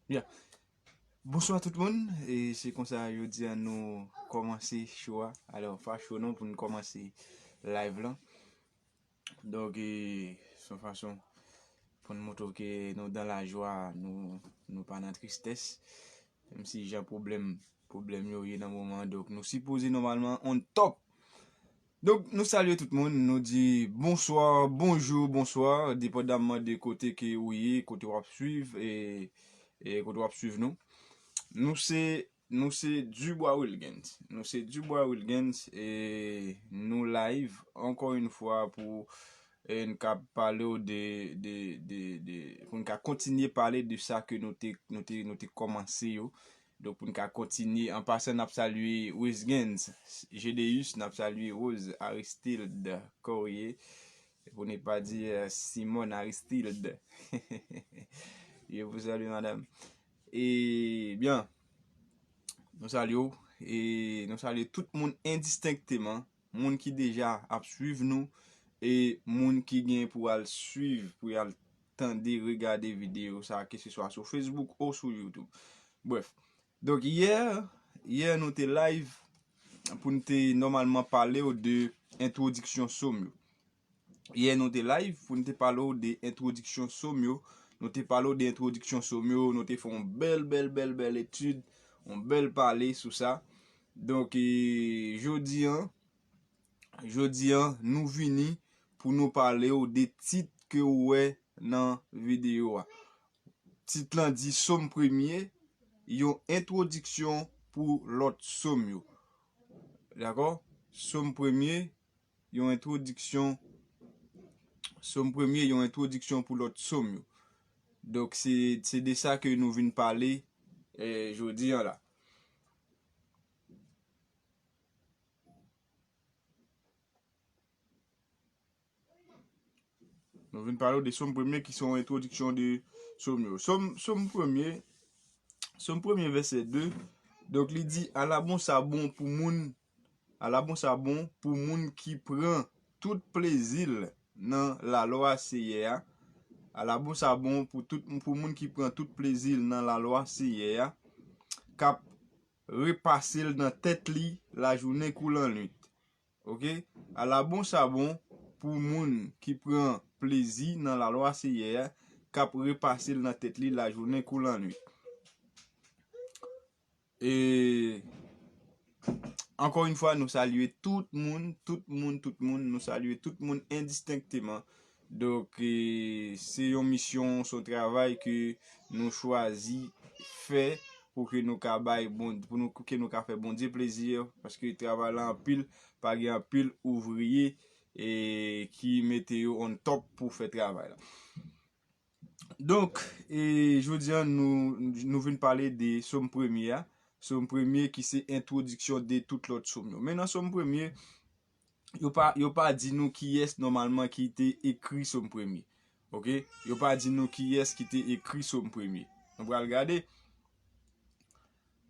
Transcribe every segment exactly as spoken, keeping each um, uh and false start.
Byen. Bonswa tout moun. E se konsa jodi a nou kòmanse cho a. Alò, pa cho non pou n kòmanse live lan. Donk, e, se yon fason pou n montre ke nou dan lajwa, nou, nou pa nan tristès. Menm si jan pwoblèm, pwoblèm yo ye nan moman an. Donk, nou sipoze nòmalman on top. Donk, nou salye tout moun, nou di bonswa, bonjou, bonswa, depandamman de kote ke ou ye, kote w ap swiv, e, e kote w ap swiv nou. Nou se, nou se Dubois Wilgens. Nou se Dubois Wilgens, e nou live ankò yon fwa pou, e n ka pale w de, de, de, de, pou n ka kontinye pale de sa ke nou te, nou te, nou te kòmanse yo. Donk, pou n ka kontinye, an pasan, n ap salye Wesgens, Gedeus, n ap salye Rose, Aristide, Corrier, pou ne pa di, e, Simone Aristide. Yo pou salye madanm. E, byen, nou salye w, e nou salye tout moun endistenkteman, moun ki deja ap swiv nou, e moun ki gen pou al swiv, pou y al tande, regade videyo sa, keseswa sou Facebook ou sou YouTube. Brèf. Donk, yè, yè nou te live pou n te nòmalman pale w de entwodiksyon sòm yo. Yè nou te live pou n te pale w de entwodiksyon sòm yo. Nou te pale w de entwodiksyon sòm yo, nou te fè yon bèl, bèl, bèl, bèl etid, yon bèl pale sou sa. Donk, e, jodi an, jodi an, nou vini pou nou pale w de tit ke w wè nan videyo a. Tit lan di Sòm premye, yon entwodiksyon pou lòt sòm yo. Dakò? Sòm premye, yon entwodiksyon, Sòm premye, yon entwodiksyon pou lòt sòm yo. Donk, se, se de sa ke nou vin pale, e, jodi an la. Nou vin pale w de Sòm premye ki se yon entwodiksyon de Sòm yo. Sòm, Sòm premye, Sòm premye vèsè de. Donk, li di, ala bon sa bon pou moun, ala bon sa bon pou moun ki pran tout plezi l nan lalwa Seyè a. Ala bon sa bon pou tout, pou moun ki pran tout plezi l nan lalwa Seyè a, k ap repase l nan tèt li lajounen kou lannwit. Oke? Ala bon sa bon pou moun ki pran plezi nan lalwa Seyè a, k ap repase l nan tèt li lajounen kou lannwit. E, ankò yon fwa, nou salye tout moun, tout moun, tout moun, nou salye tout moun endistenkteman. Donk, e, se yon misyon, se yon travay ke nou chwazi fè pou ke nou ka bay Bon-, pou nou, ke nou ka fè Bondye plezi, paske travay la anpil, pa gen anpil ouvriye, e, ki mete yo on top pou fè travay la. Donk, e, jodi a, nou, nou vin pale de Sòm premye a. Sòm premye ki se entwodiksyon de tout lòt sòm yo. Men nan Sòm premye, yo pa, yo pa di nou kiyès nòmalman ki te ekri Sòm premye. Oke? Yo pa di nou kiyès ki te ekri Sòm premye. Nou pral gade.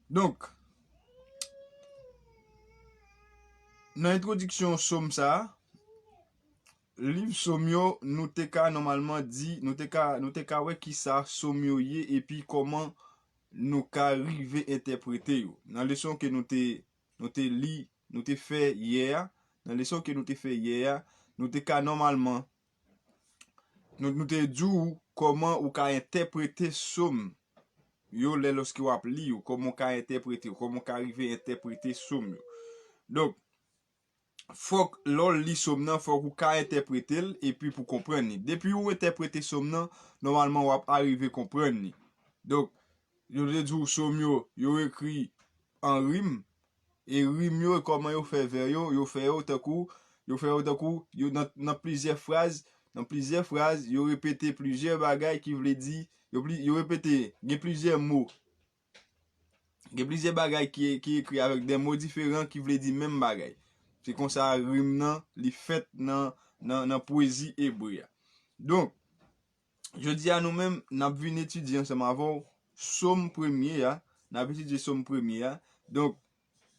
Donk, nan entwodiksyon Sòm sa a, liv Sòm yo, nou te ka nòmalman di, nou te ka, nou te ka wè kisa Sòm yo ye, epi kòman nou ka rive entèprete yo. Nan leson ke nou te, nou te li, nou te fè yè a, nan leson ke nou te fè yè a, nou te ka nòmalman, nou, nou te di w kòman ou ka entèprete Sòm yo lè lòske w ap li yo, kòman w ka entèprete yo, kòman w ka rive entèprete Sòm yo. Donk, fòk lè w li Sòm nan, fòk ou ka entèprete l epi pou konprann li. Depi ou entèprete Sòm nan, nòmalman w ap arive konprann li. Donk, yo te di w Sòm yo, yo ekri an rim, e rim yo, e kòman yo fè vè yo, yo fè yo tankou, yo fè yo tankou, yo nan, nan plizyè fraz, nan plizyè fraz, yo repete plizyè bagay ki vle di, yo pli, yo repete, gen plizyè mo. Gen plizyè bagay ki, ki ekri avèk de mo diferan ki vle di menm bagay. Se konsa rim nan, li fèt nan, nan, nan pwezi ebre a. Donk, jodi a nou menm, n ap vin etidye ansanm avè w Sòm premye a, n ap etidye Sòm premye a. Donk,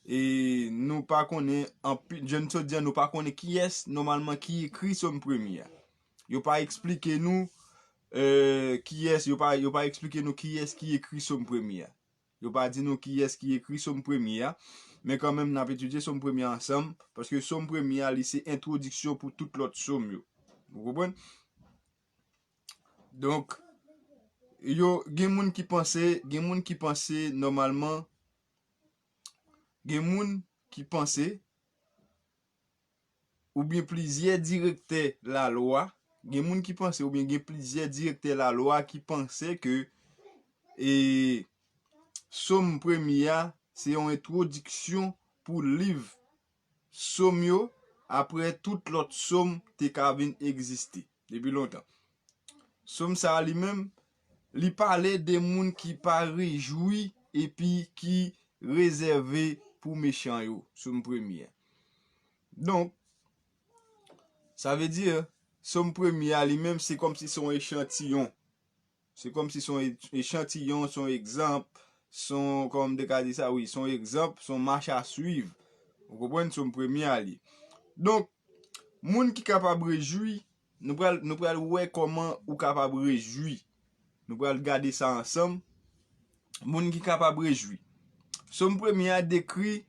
e nou pa konnen anpi-, jan n sot di a, nou pa konnen kiyès nòmalman ki ekri Sòm premye a. Yo pa eksplike nou euh, kiyès, yo pa, yo pa eksplike nou kiyès ki ekri Sòm premye a. Yo pa di nou kiyès ki ekri Sòm premye a. Men kanmenm, n ap etidye Sòm premye a ansanm, paske Sòm premye a, li se entwodiksyon pou tout lòt Sòm yo. Ou konprann? Donk, yo, gen moun ki panse, gen moun ki panse nòmalman, gen moun ki panse, oubyen plizyè direktè lalwa, gen moun ki panse, oubyen gen plizyè direktè lalwa ki panse ke, e, Sòm premye a, se yon entwodiksyon pou liv Sòm yo, apre tout lòt Sòm te ka vin egziste depi lontan. Sòm sa a li menm, li pale de moun ki pa rejwi epi ki rezève pou mechan yo, Sòm premye a. Donk, sa vle di, Sòm premye a li menm, se kòmsi se yon echantiyon. Se kòmsi se yon e-, echantiyon, se yon egzanp, se yon, kòman m te ka di sa, wi, se yon egzanp, se yon mach a swiv. Ou konprann? Sòm premye a li. Donk, moun ki kapab rejwi, nou pral, nou pral wè kòman ou kapab rejwi. Nou pral gade sa ansanm. Moun ki kapab rejwi. Sòm premye a dekri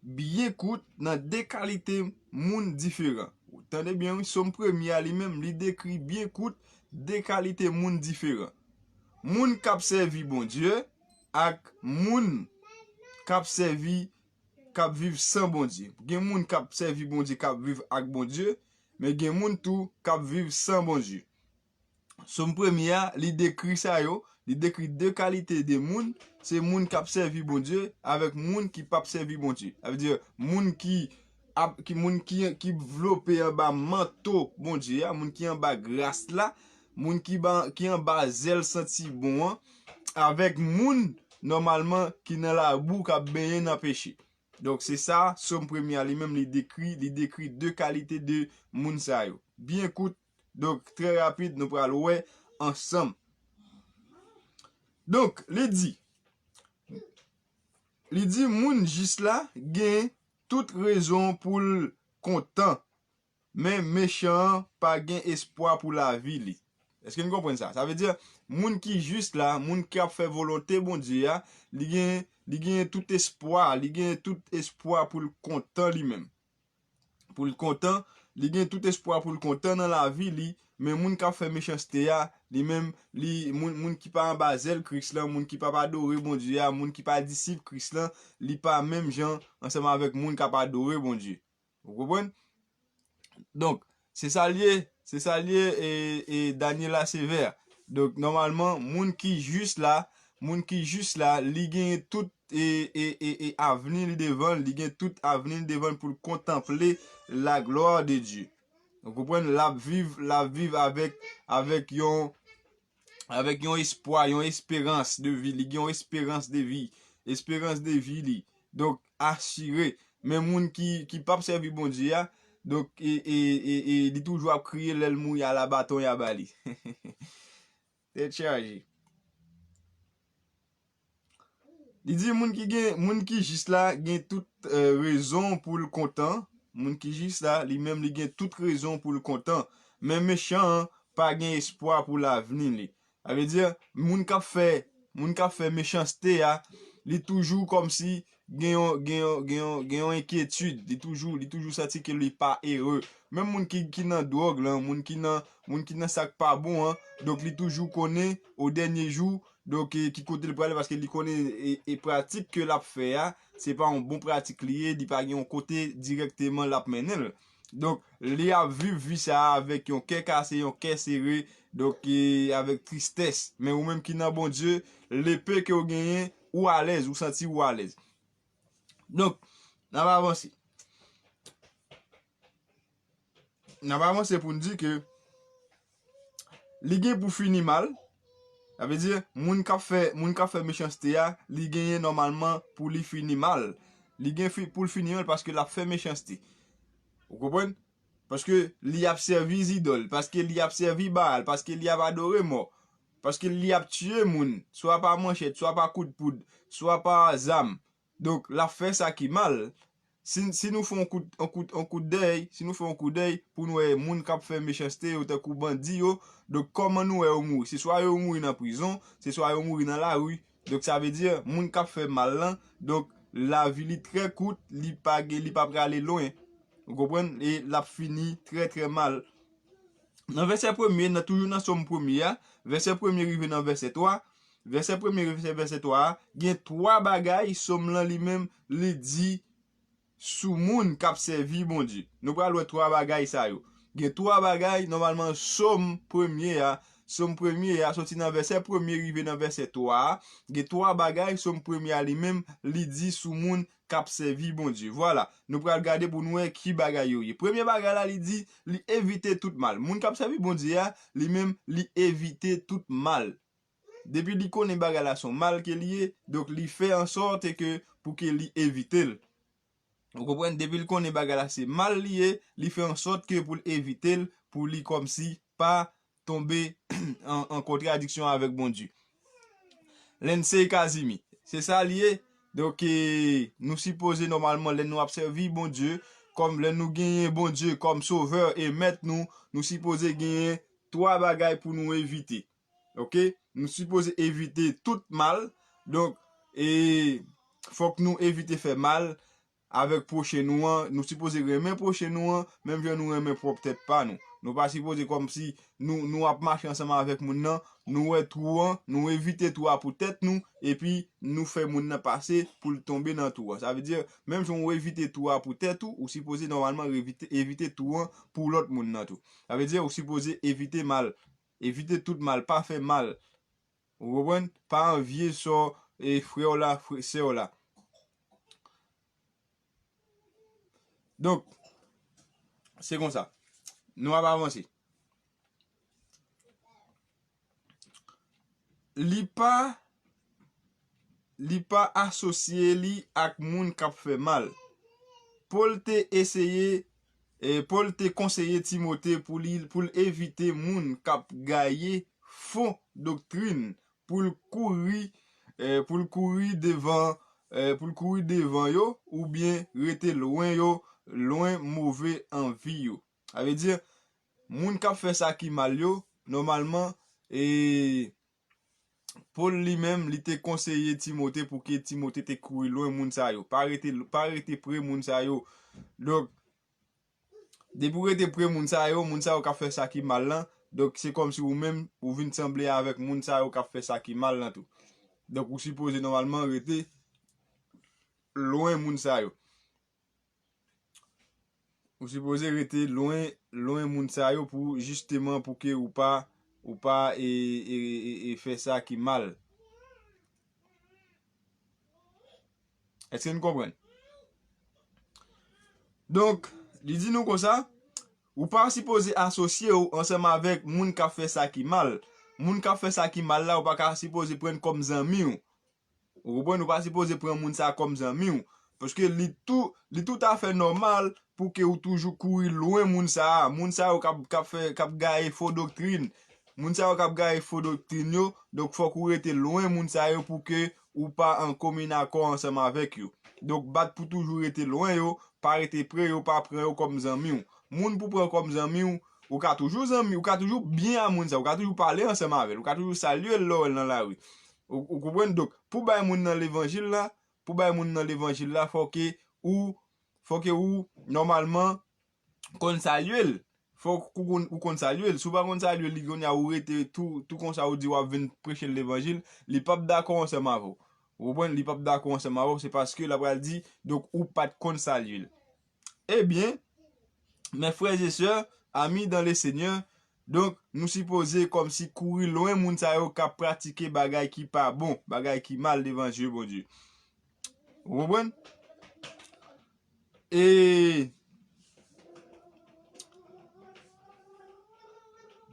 byen kout nan de kalite moun diferan. Tande byen, wi, Sòm premye a li menm, li dekri byen kout de kalite moun diferan. Moun k ap sèvi Bondye ak moun k ap sèvi, k ap viv san Bondye. Gen moun k ap sèvi Bondye, k ap viv ak Bondye, men gen moun tou k ap viv san Bondye. Sòm premye a, li dekri sa yo, li dekri de kalite de moun, se moun k ap sèvi Bondye avèk moun ki p ap sèvi Bondye. Sa vle di, moun ki ap, ki, moun ki, ki vlope anba manto Bondye a, moun ki anba gras la, moun ki ba, ki anba zèl santi bon an, avèk moun, nòmalman, ki nan labou, k ap benyen nan peche. Donk, se sa, Sòm premye a li menm, li dekri, li dekri de kalite de moun sa yo. Byen kout, donk, trè rapid, nou pral wè ansanm. Donk, li di, li di, moun jis la gen tout rezon pou l kontan, men mechan an pa gen espwa pou lavi li. Èske n konprann sa? Sa vle di, moun ki jis la, moun k ap fè volonte Bondye a, li gen, li gen tout espwa, li gen tout espwa pou l kontan li menm. Pou l kontan, li gen tout espwa pou l kontan nan lavi li, men moun k ap fè mechanste a, li menm, li, moun, moun ki pa anba zèl Kris la, moun ki p ap adore Bondye a, moun ki pa disip Kris la, li pa menm jan ansanm avèk moun k ap adore Bondye. Ou konprann? Donk, se sa l ye, se sa l ye, e, e Daniela Sévère. Donk, nòmalman, moun ki jis la, moun ki jis la, li gen tout, e, e, e, e avni li devan l, li gen tout avni li devan l pou l kontanple la gloire de Dieu. Ou konprann? L ap viv, l ap viv avèk, avèk yon, avèk yon espwa, yon esperans de vi. Li gen yon esperans de vi. Esperans de vi li. Donk, asire. Men moun ki, ki p ap sèvi Bondye a, donk, e, e, e, e, li toujou ap kriye lè l mouri, ala baton y a ba li. Tèt chaje. Li di moun ki gen, moun ki jis la gen tout, eh, rezon pou l kontan. Moun ki jis la, li menm li gen tout rezon pou l kontan. Men mechan an pa gen espwa pou lavni li. Sa vle di, moun k ap fè, moun k ap fè mechanste a, li toujou kòmsi gen yon, gen yon, gen yon, gen yon enkyetid. Li toujou, li toujou santi ke li pa ere. Menm moun ki, ki nan dwòg lan, moun ki nan, moun ki nan sa k pa bon an, donk li toujou konnen o dènye jou, donk, e, ki kote l prale, paske li konnen, e, e pratik ke l ap fè a, se pa yon bon pratik li ye, li pa gen yon kote dirèkteman l ap mennen l. Donk, li ap viv vi sa a avèk yon kè kase, yon kè sere, donk, e, avèk tristès. Men ou menm ki nan Bondye, lepe ke w genyen, ou alèz, ou santi ou alèz. Donk, n ap avanse. N ap avanse pou n di ke li gen pou fini mal. Sa vle di, moun k ap fè, moun k ap fè mechanste a, li genyen nòmalman pou li fini mal. Li gen fi, pou l fini mal paske l ap fè mechanste. Ou konprann? Paske li ap sèvi zidòl, paske li ap sèvi Baal, paske li ap adore mò, paske li ap tiye moun, swa pa manchèt, swa pa kout poud, swa pa zam. Donk, l ap fè sa ki mal. si, si nou fè yon kout, yon kout, yon kout dèy, si nou fè yon kout dèy pou nou wè moun k ap fè mechanste yo tankou bandi yo, donk kòman nou wè yo mouri? Se swa yo mouri nan prizon, se swa yo mouri nan lari. Donk sa vle di, moun k ap fè mal lan, donk lavi li trè kout, li pa gen, li pa prale lwen. Ou konprann? E l ap fini trè, trè mal. Nan vèsè premye, nan, toujou nan Sòm premye a, vèsè premye rive nan vèsè twa, vèsè premye rive vèsè twa a, gen twa bagay Sòm lan li menm li di sou moun k ap sèvi Bondye. Nou pral wè twa bagay sa yo. Gen twa bagay, nòmalman, Sòm premye a, Sòm premye a, soti nan vèsè premye rive nan vèsè twa a, gen twa bagay Sòm premye a li menm li di sou moun k ap sèvi Bondye. Vwala, nou pral gade pou nou wè ki bagay yo ye. Premye bagay la, li di, li evite tout mal. Moun k ap sèvi Bondye a, li menm, li evite tout mal. Depi li konnen bagay la se yon mal ke li ye, donk li fè ansòt ke pou ke li evite l. Ou konprann? Depi l konnen bagay la se mal li ye, li fè ansòt ke pou l evite l, pou li kòmsi pa tonbe an, an kontradiksyon avèk Bondye. Lensey Kazimi. Se sa li ye. Donk, e, nou sipoze nòmalman, lè nou ap sèvi Bondye, kòm lè nou genyen Bondye kòm Sovè e Mèt nou, nou sipoze genyen twa bagay pou nou evite. Oke? Nou sipoze evite tout mal. Donk, e, fòk nou evite fè mal avèk pwochen nou an. Nou sipoze renmen pwochen nou an, menm jan nou renmen pwòp tèt pa nou. Nou pa sipoze kòmsi nou, nou ap mache ansanm avèk moun nan, nou wè twou an, nou evite twou a pou tèt nou, epi nou fè moun nan pase pou l tonbe nan twou an. Sa vle di, menm jan ou evite twou a pou tèt ou, ou sipoze nòmalman evite, evite twou an pou lòt moun nan tou. Sa vle di, ou sipoze evite mal, evite tout mal, pa fè mal. Ou konprann? Pa anvye sò e frè w la, frè, sè w la. Donk, se konsa. Nou ap avanse. Li pa, li pa asosye li ak moun k ap fè mal. Pòl te eseye, e, Pòl te konseye Timote pou li, pou l evite moun k ap gaye fo doktrin, pou l kouri, e, pou l kouri devan, e, pou l kouri devan yo, oubyen rete lwen yo, lwen move anvi yo. Sa vle di, moun k ap fè sa ki mal yo, nòmalman, e, Pòl li menm, li te konseye Timote pou ke Timote te kouri lwen moun sa yo. Pa rete, pa rete pre moun sa yo. Donk, depi w rete pre moun sa yo, moun sa yo k ap fè sa ki mal lan, donk se kòmsi ou menm, ou vin sanble avèk moun sa yo k ap fè sa ki mal lan tou. Donk, ou sipoze nòmalman rete lwen moun sa yo. Ou sipoze rete lwen, lwen moun sa yo pou, jisteman, pou ke ou pa, ou pa, e, e, e, e fè sa ki mal. Èske n konprann? Donk, li di nou konsa, ou pa sipoze asosye w ansanm avèk moun k ap fè sa ki mal. Moun k ap fè sa ki mal la, ou pa ka sipoze pran l kòm zanmi w. Ou konprann? Ou pa sipoze pran moun sa a kòm zanmi w. Paske li tou, li toutafè nòmal pou ke ou toujou kouri lwen moun sa a. Moun sa yo k ap, k ap fè, k ap gaye fo doktrin. Moun sa yo k ap gaye fo doktrin yo, donk fòk ou rete lwen moun sa yo pou ke ou pa an kominakò ansanm avèk yo. Donk bat pou toujou rete lwen yo, pa rete pre yo, pa pran yo kòm zanmi w. Moun pou pran kòm zanmi w, ou ka toujou zanmi, ou ka toujou byen a moun sa, ou ka toujou pale ansanm avè l, ou ka toujou salye l lè w wè l nan lari. Ou, ou konprann? Donk, pou bay moun nan levanjil la, pou bay moun nan levanjil la, fò ke ou, fò ke ou, nòmalman, konn salye l. Fò ou konn, ou konn salye l. Si w pa konn salye l, li kounye a ou rete tou, tou konsa ou di w ap vin preche l levanjil, li p ap dakò ansanm avè w. Ou konprann? Li p ap dakò ansanm avè w, se paske l ap pral di, donk, ou pa t konn salye l. Ebyen, mes frères et sœurs, amis dans le Seigneur, donk, nou sipoze kòmsi kouri lwen moun sa yo k ap pratike bagay ki pa bon, bagay ki mal devan je Bondye. Ou konprann? E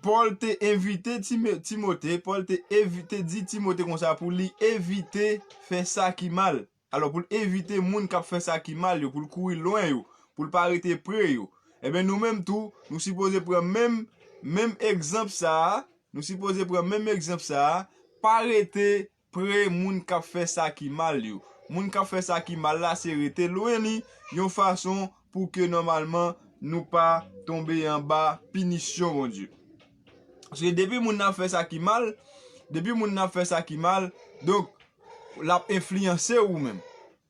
Pòl te envite Time-, Timote, Pòl te evi-, te di Timote konsa pou li evite fè sa ki mal. Alò, pou l evite moun k ap fè sa ki mal yo, pou l kouri lwen yo, pou l pa rete pre yo. Ebyen, nou menm tou, nou sipoze pran menm, menm egzanp sa a, nou sipoze pran menm egzanp sa a, pa rete pre moun k ap fè sa ki mal yo. Moun k ap fè sa ki mal la, se rete lwen li, yon fason pou ke nòmalman nou pa tonbe anba pinisyon Bondye. Paske depi moun nan ap fè sa ki mal, depi moun nan ap fè sa ki mal, donk, l ap enfliyanse w ou menm.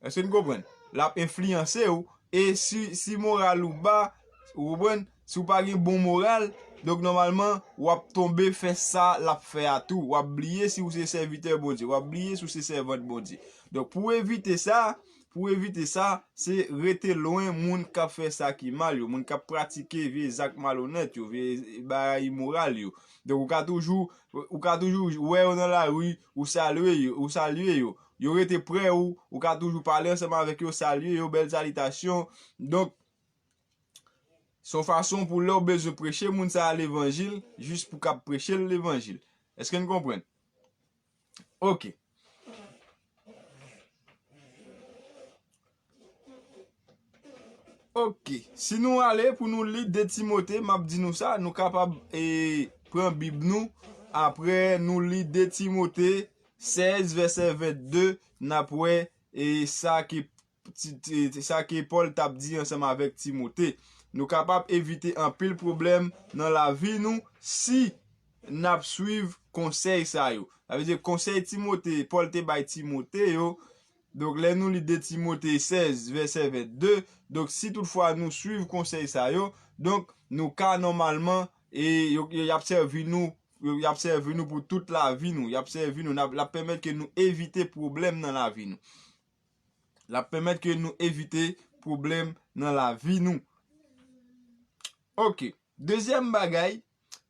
Èske n konprann? L ap enfliyanse w, e si, si moral ou ba, ou konprann? Si w pa gen bon moral, donk nòmalman, w ap tonbe fè sa l ap fè a tou. W ap bliye si w se sèvitè Bondye, w ap bliye si w se sèvant Bondye. Donk, pou w evite sa, pou w evite sa, se rete lwen moun k ap fè sa ki mal yo, moun k ap pratike vye zak malonèt yo, vye bagay imoral yo. Donk, ou ka toujou, ou ka toujou wè yo nan lari, ou salye yo, ou salye yo. Yo rete prè ou, ou ka toujou pale ansanm avèk yo, salye yo, bèl salitasyon. Donk, se yon fason pou lè w bezwen preche moun sa a levanjil, jis pou w kab preche l levanjil. Èske n konprann? Ok. Ok. Si nou ale pou nou li de Timote, m ap di nou sa, nou kapab, e, pran Bib nou. Apre, nou li de Timote sèz, vèsè vennde, n ap wè, e, sa ke ti, ti, ti, sa ke Pòl t ap di ansanm avèk Timote. Nou kapab evite anpil pwoblèm nan lavi nou si n ap swiv konsèy sa yo. Sa vle di konsèy Timote, Pòl te bay Timote yo. Donk, lè nou li de Timote sèz, vèsè vennde, donk, si toutfwa nou swiv konsèy sa yo, donk, nou ka nòmalman, e yo, yo, y ap sèvi nou, yo, y ap sèvi nou pou tout lavi nou. Y ap sèvi nou, n ap, l ap pèmèt ke nou evite pwoblèm nan lavi nou. L ap pèmèt ke nou evite pwoblèm nan lavi nou. Ok. Dezyèm bagay,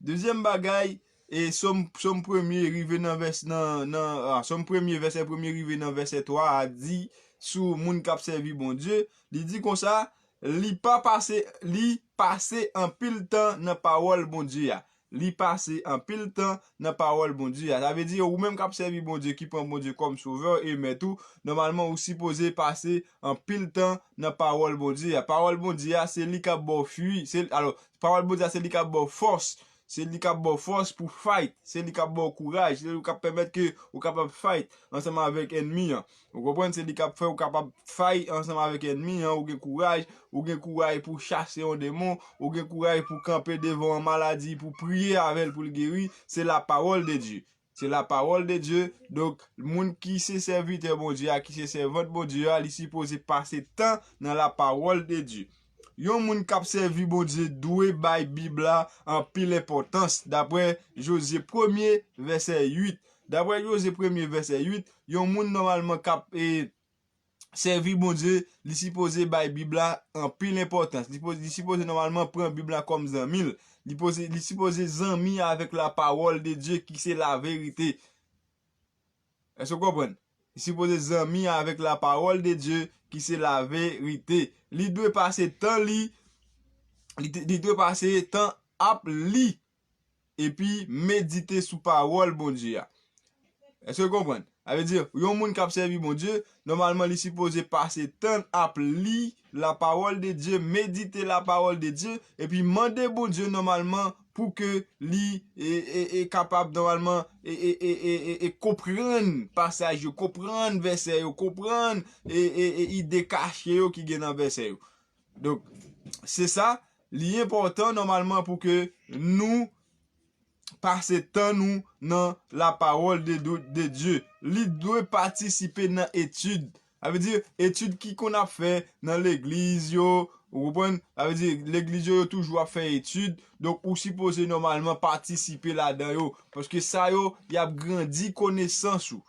dezyèm bagay, e Sòm, Sòm premye rive nan vès-, nan, nan, a, Sòm premye, vèsè premye rive nan vèsè twa a di sou moun k ap sèvi Bondye. Li di konsa, li pa pase, li pase anpil tan nan pawòl Bondye a. Li pase anpil tan nan pawòl Bondye a. Sa vle di, ou menm k ap sèvi Bondye, ki pran Bondye kòm sovè e mèt ou, nòmalman, ou sipoze pase anpil tan nan pawòl Bondye a. Pawòl Bondye a, se li k ap ba w fwi. Se, alò, pawòl Bondye a, se li k ap ba w fòs. Se li k ap ba w fòs pou fight. Se li k ap ba w kouraj. Se li k ap pèmèt ke ou kapab fight ansanm avèk ènmi an. Ou konprann? Se li k ap fè ou kapab fight ansanm avèk ènmi an. Ou gen kouraj. Ou gen kouraj pou chase yon demon. Ou gen kouraj pou kanpe devan yon maladi, pou priye avè l, pou l geri. Se la parole de Dieu. Se la parole de Dieu. Donk, moun ki se sèvitè Bondye a, ki se sèvant Bondye a, li sipoze pase tan nan la parole de Dieu. Yon moun k ap sèvi Bondye dwe bay Bib la anpil enpòtans, daprè Jozye premye, vèsè uit. Daprè Jozye premye, vèsè uit, yon moun nòmalman k ap, e, sèvi Bondye, li sipoze bay Bib la anpil enpòtans. Li po-, li sipoze nòmalman pran Bib la kòm zanmi l. Li poze, li sipoze zanmi avèk la parole de Dieu ki se la verite. Èske w konprann? Li sipoze zanmi avèk la parole de Dieu ki se la verite. Li dwe pase tan li, li, li dwe pase tan ap li epi medite sou pawòl Bondye a. Èske w konprann? Sa vle di, yon moun k ap sèvi Bondye, nòmalman, li sipoze pase tan ap li la parole de Dieu, medite la parole de Dieu, epi mande Bondye nòmalman pou ke li, e, e, e kapab nòmalman, e, e, e, e, e, e konprann pasaj yo, konprann vèsè yo, konprann, e, e, e ide kache yo ki gen nan vèsè yo. Donk, se sa, li enpòtan nòmalman pou ke nou pase tan nou nan la parole de, de, de Dieu. Li dwe patisipe nan etid. Sa vle di, etid ki konn ap fè nan legliz yo, ou konprann? Sa vle di, legliz yo, yo toujou ap fè etid. Donk, ou sipoze nòmalman patisipe ladan yo. Paske sa yo, y ap grandi konesans ou.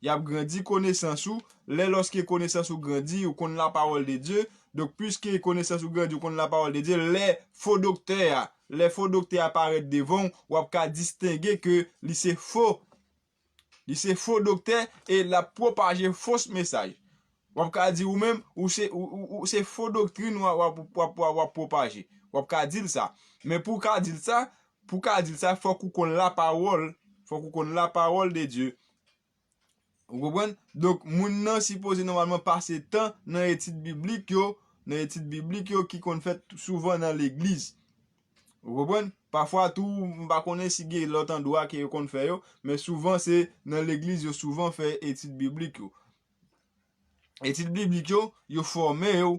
Y ap grandi konesans ou. Lè lòske konesans ou grandi, ou konn la parole de Dieu. Donk, piske konesans ou grandi, ou konn la parole de Dieu, lè fo doktè a, lè fo doktè a parèt devan w, w ap ka distenge ke li se fo. Li se fo doktè e l ap pwopaje fos mesaj. W ap ka di ou menm, ou se, ou, ou, ou se fo doktrin w ap, w ap, w ap, w ap, w ap pwopaje. W ap ka di l sa. Men pou w ka di l sa, pou w ka di l sa, fòk ou konn la parole, fòk ou konn la parole de Dieu. Ou konprann? Donk, moun nan sipoze nòmalman pase tan nan etid biblik yo, nan etid biblik yo ki konn fèt souvan nan legliz. Ou konprann? Pafwa tou, m pa konnen si gen lòt andwa ke yo konn fè yo, men souvan se nan legliz yo souvan fè etid biblik yo. etid biblik yo, yo fòme w,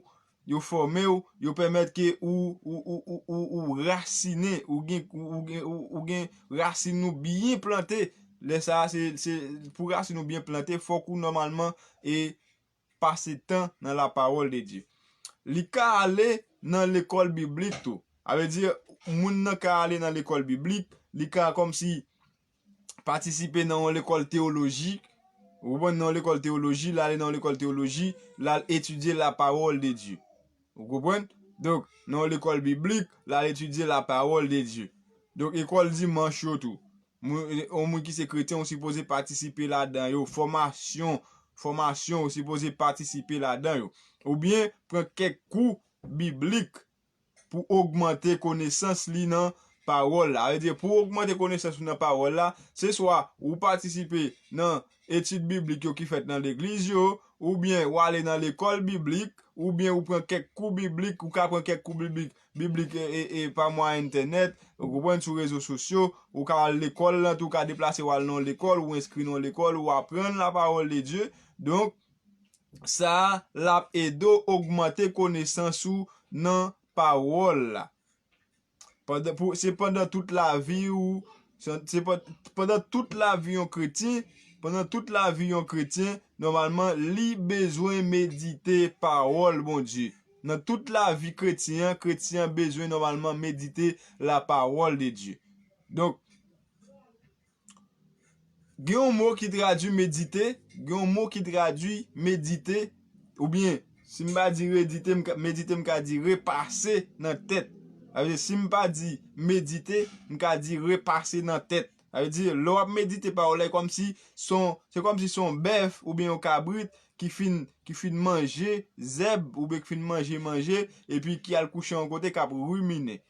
yo fòme w, yo pèmèt ke ou, ou, ou, ou, ou, ou rasinen, ou gen, ou, ou gen, ou, ou gen rasin ou byen plante. Lè sa a, se, se pou rasin ou byen plante, fòk ou nòmalman e pase tan nan la parole de Dieu. Li ka ale nan lekòl biblik tou. A vle di, moun nan ka ale nan lekòl biblik, li ka kòmsi patisipe nan yon lekòl teyoloji, ou konprann, nan yon lekòl teyoloji, l ale nan yon lekòl teyoloji, l al etidye la parole de Dieu. Ou konprann? Donk, nan yon lekòl biblik, l al etidye la parole de Dieu. Donk, ekòl dimanch yo tou. Moun, yon moun ki se kretyen, ou sipoze patisipe ladan yo. Fòmasyon, fòmasyon, ou sipoze patisipe ladan yo. Oubyen, pran kèk kou biblik pou ogmante konesans li nan pawòl la. Sa vle di, pou ogmante konesans ou nan pawòl la, se swa ou patisipe nan etid biblik yo ki fèt nan legliz yo, oubyen w ale nan lekòl biblik, oubyen ou pran kèk kou biblik, ou ka pran kèk kou biblik, biblik, e, e, e, pa mwayen entènèt, ou konprann, sou rezo sosyo, ou ka al lekòl lan tou, ou ka deplase w al nan lekòl, ou enskri nan lekòl, ou aprann la parole de Dieu. Donk, sa a, l ap ede w ogmante konesans ou nan pawòl la. Pandan, pou, se pandan tout lavi ou, se, se pan-, pandan tout lavi yon kretyen, pandan tout lavi yon kretyen, nòmalman, li bezwen medite pawòl Bondye. Nan tout lavi kretyen an, kretyen an bezwen nòmalman medite la parole de Dieu. Donk, gen yon mo ki tradui medite, gen yon mo ki tradui medite, oubyen, si m pa di redite, m ka, medite, m ka di repase nan tèt. Sa vle di, si m pa di medite, m ka di repase nan tèt. Sa vle di, lè w ap medite pawòl la, e kòmsi se yon, se kòmsi se yon bèf oubyen yon kabrit ki fin, ki fin manje zèb oubyen ki fin manje manje, epi ki al kouche yon kote k ap rimine.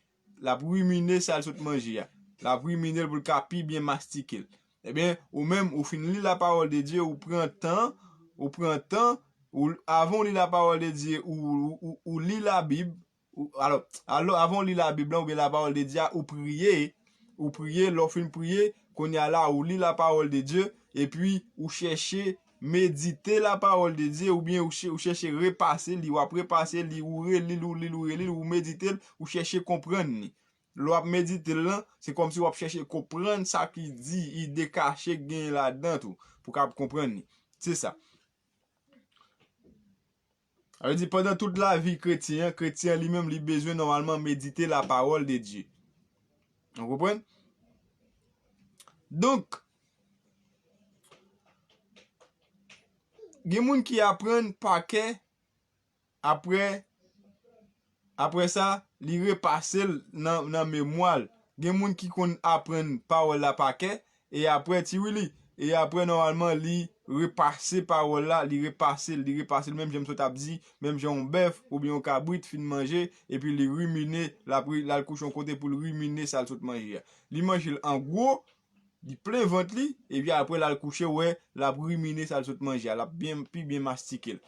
L ap rimine sa l sot manje a. L ap rimine l pou l ka pi byen mastike l. Ebyen, ou menm, ou fin li la parole de Dieu, ou pran tan, ou pran tan, ou, avan w li la parole de Dieu, ou, ou, ou, ou li Labib, ou, alò, alò, avan w li Labib lan, oubyen la parole de Dieu a, ou priye, ou priye, lè w fin priye, kounye a la, ou li la parole de Dieu, epi ou chèche medite la parole de Dieu, oubyen ou chè-, ou chèche repase li, w ap repase li, ou reli l, ou li l, ou reli l, ou medite l, ou chèche konprann li. Lè w ap medite l lan, se kòmsi w ap chèche konprann sa ki di, ide kache k genyen ladan tou, pou w kab konprann li. Se sa. Sa vle di, pandan tout lavi kretyen an, kretyen an li menm, li bezwen nòmalman medite la parole de Dieu. Ou konprann? Donk, gen moun ki aprann pa kè, apre, apre sa, li repase l nan, nan memwa l. Gen moun ki konn aprann pawòl la pa kè, e apre, Ti Willy, e apre, nòmalman, li repase pawòl la, li repase l, li repase l, menm jan m sot ap di, menm jan yon bèf oubyen yon kabrit fin manje, epi li rimine, l ap ri-, l al kouche yon kote pou l rimine sa l sot manje a. Li manje l an gwo, li plen vant li, epi apre l al kouche, wè, l ap rimine sa l sot manje a, l ap byen, pi byen mastike l.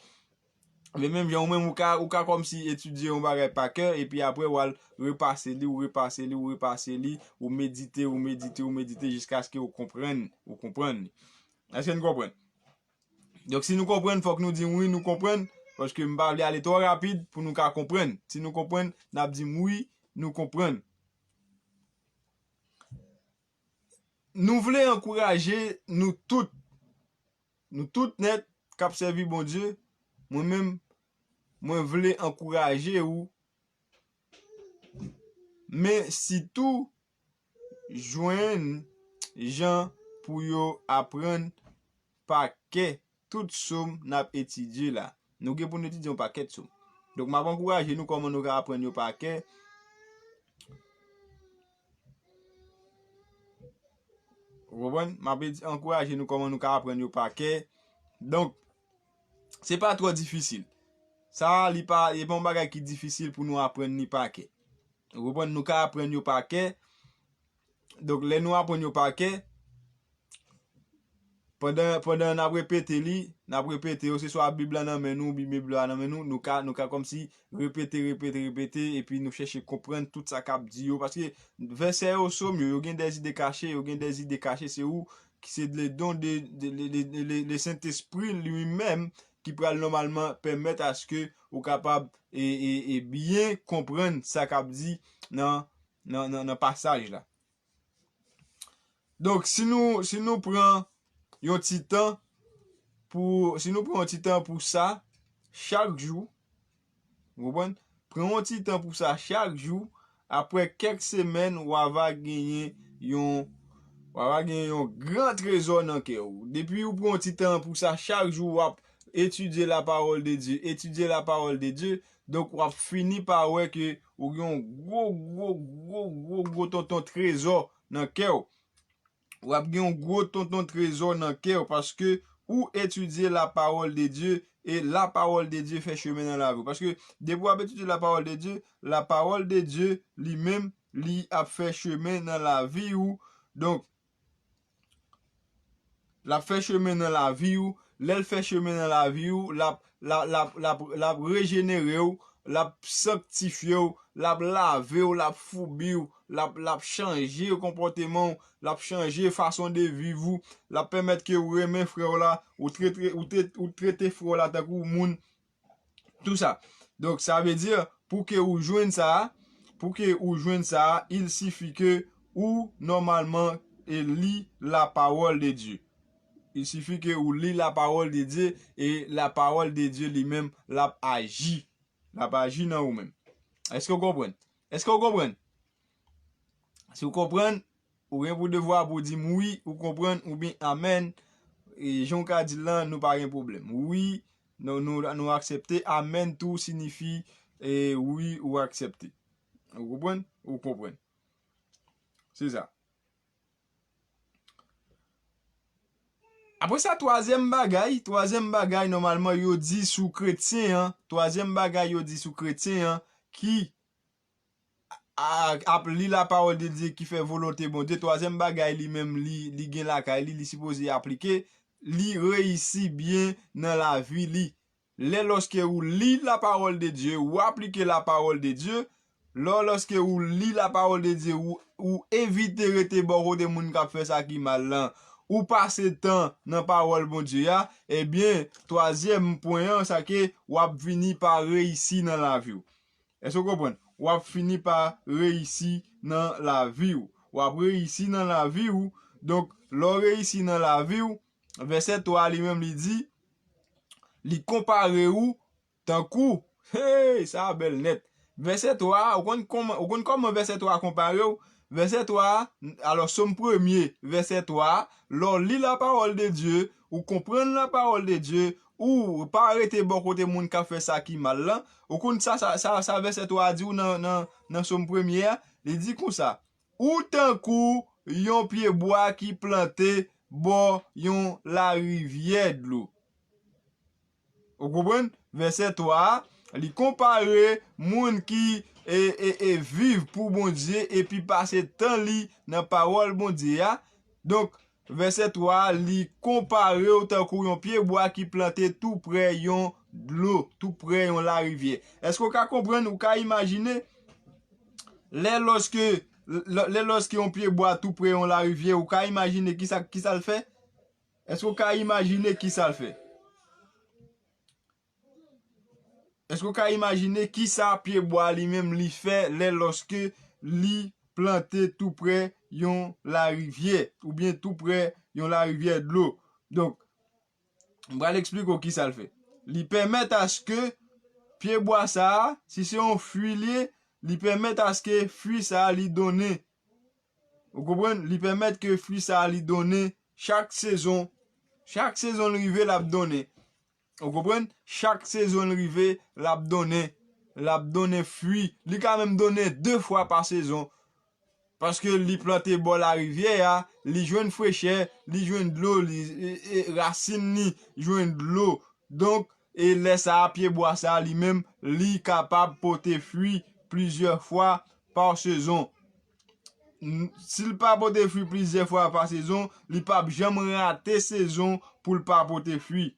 Men menm jan ou menm, ou ka, ou ka kòmsi etidye yon bagay pa kè, epi apre w al repase li, ou repase li, ou repase li, ou medite, ou medite, ou medite, jiskaske ou konprann, ou konprann li. Èske n konprann? Donk, si nou konprann, fòk nou di wi, nou konprann, paske m pa vle ale twò rapid pou nou ka konprann. Si nou konprann, n ap di m wi, nou konprann. Nou vle ankouraje nou tout, nou tout nèt k ap sèvi Bondye, mwen menm, mwen vle ankouraje ou, men sitou jwenn jan pou yo aprann pa kè tout sòm n ap etidye la. Nou gen pou n etidye yon pakèt sòm. Donk, m ap ankouraje nou kòman nou ka aprann yo pa kè. Ou konprann? M ap edi-, ankouraje nou kòman nou ka aprann yo pa kè. Donk, se pa twò difisil. Sa a, li pa, li pa yon bagay ki difisil pou nou aprann li pa kè. Ou konprann? Nou ka aprann yo pa kè. Donk, lè nou aprann yo pa kè, pandan, pandan n ap repete li, n ap repete yo, se swa Bib la nan men nou, oubyen Bib la nan men nou, nou ka, nou ka kòmsi repete, repete, repete, epi nou chèche konprann tout sa k ap di yo. Paske vèsè yo, sòm yo, yo gen des idées cachées, yo gen des idées cachées, se ou ki se le don de, de, le, le, le, le Saint-Esprit lui-même ki pral nòmalman pèmèt aske ou kapab e, e, e byen konprann sa k ap di nan, nan, nan, nan pasaj la. Donk, si nou, si nou pran yon ti tan pou, si nou pran yon ti tan pou sa, chak jou, ou konprann? Pran yon ti tan pou sa chak jou, apre kèk semèn, w a va genyen yon, w a va genyen yon gran trezò nan kè w. Depi ou pran yon ti tan pou sa chak jou, w ap etidye la parole de Dieu, etidye la parole de Dieu, donk w ap fini pa wè ke ou gen yon gwo, gwo, gwo, gwo, gwo tonton trezò nan kè w. W ap gen yon gwo tonton trezò nan kè w paske ou etidye la parole de Dieu e la parole de Dieu fè chemen nan lavi w. Paske depi w ap etidye la parole de Dieu, la parole de Dieu li menm, li ap fè chemen nan lavi w. Donk, l ap fè chemen nan lavi w. Lè l fè chemen nan lavi w, l ap, l ap, l ap, l ap, l ap rejenere w, l ap sanktifye w, l ap lave w, l ap foubi w, l ap, l ap chanje konpòteman w, l ap chanje fason de viv ou, l ap pèmèt ke w renmen frè w la, ou trete, ou trete, ou trete frè w la tankou moun, tou sa. Donk, sa vle di, pou ke ou jwenn sa, pou ke ou jwenn sa, il sifi ke ou nòmalman e li la parole de Dieu. Il sifi ke ou li la parole de Dieu e la parole de Dieu li menm l ap aji. L ap aji nan ou menm. Èske w konprann? Èske w konprann? Si w konprann, ou gen pou devwa pou di m wi, ou konprann, oubyen amèn. E jan w ka di l lan, nou pa gen pwoblèm. Wi, nou, nou, nou aksepte. Amèn tou siyifi, e, wi, ou aksepte. Ou konprann? Ou konprann. Se sa. Apre sa, twazyèm bagay, twazyèm bagay, nòmalman, yo di sou kretyen an, twazyèm bagay yo di sou kretyen an, ki a, ap li la parole de Dieu, ki fè volonte Bondye, twazyèm bagay li menm li, li gen lakay li, li sipoze aplike, li reyisi byen nan lavi li. Lè lòske ou li la parole de Dieu, ou aplike la parole de Dieu, lò lòske ou li la parole de Dieu, ou, ou evite rete bò kote moun k ap fè sa ki mal lan, ou pase tan nan pawòl Bondye a, ebyen, twazyèm pwen an, sa ke w ap vini pa reyisi nan lavi w. Èske w konprann? W ap fini pa reyisi nan lavi w. W ap reyisi nan lavi w. Donk, lè w reyisi nan lavi w, vèsè twa a li menm li di, li konpare ou tankou, hey, sa a bèl nèt. Vèsè twa a, ou konn kòman, ou konn kòman vèsè twa a konpare w? Vèsè twa a, alò, Sòm premye, vèsè twa a, lè w li la parole de Dieu, ou konprann la parole de Dieu, ou pa rete bò kote moun k ap fè sa ki mal lan, ou konn sa, sa, sa, sa vèsè twa a di w nan, nan, nan Sòm premye a? Li di konsa, ou tankou yon pyebwa ki plante bò yon larivyè dlo. Ou konprann? Vèsè twa a, li konpare moun ki e, e, e viv pou Bondye epi pase tan li nan pawòl Bondye a. Donk, vèsè twa a, li konpare w tankou yon pyebwa ki plante toupre yon dlo, toupre yon larivyè. Èske w ka konprann, ou ka imajine? Lè lòske, lè, lè lòske yon pyebwa toupre yon larivyè, ou ka imajine kisa, kisa l fè? Èske w ka imajine kisa l fè? Èske w ka imajine kisa pyebwa li menm li fè lè lòske li plante toupre yon larivyè oubyen toupre yon larivyè dlo? Donk, m pral eksplike w kisa l fè. Li pèmèt aske pyebwa sa a, si se yon fwi li ye, li pèmèt aske fwi sa a li donnen. Ou konprann? Li pèmèt ke fwi sa a li donnen chak sezon. Chak sezon l rive, l ap donnen. Ou konprann? Chak sezon l rive, l ap donnen. L ap donnen fwi. Li ka menm donnen de fwa pa sezon. Paske li plante bò larivyè a, li jwenn frechè, li jwenn dlo, li, e, e, rasin li jwenn dlo. Donk, e lè sa a, pyebwa sa a li menm, li kapab pote fwi plizyè fwa pa sezon. N-, si l pa pote fwi plizyè fwa pa sezon, li p ap janm rate sezon pou l pa pote fwi.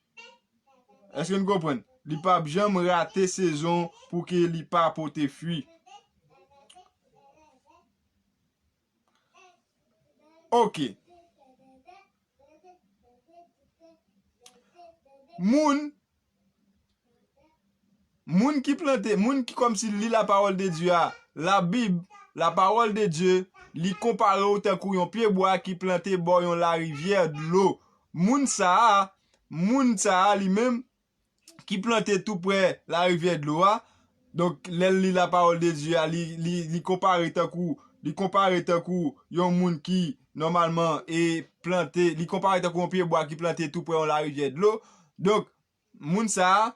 Èske n konprann? Li p ap janm rate sezon pou ke li pa pote fwi. Oke. Moun, Moun ki plante, moun ki kòmsi li lapawòl de Dye a, Labib, lapawòl de Dye, li konpare w tankou yon pyebwa ki plante bò yon larivyè dlo. Moun sa a, moun sa a li menm, ki plante tou prè larivyè dlo a. Donk, lè l li lapawòl de Dye a, li, li, li konpare tankou, li konpare tankou yon moun ki, nòmalman, e plante, li konpare tankou yon pyebwa ki plante tou prè yon larivyè dlo. Donk, moun sa a,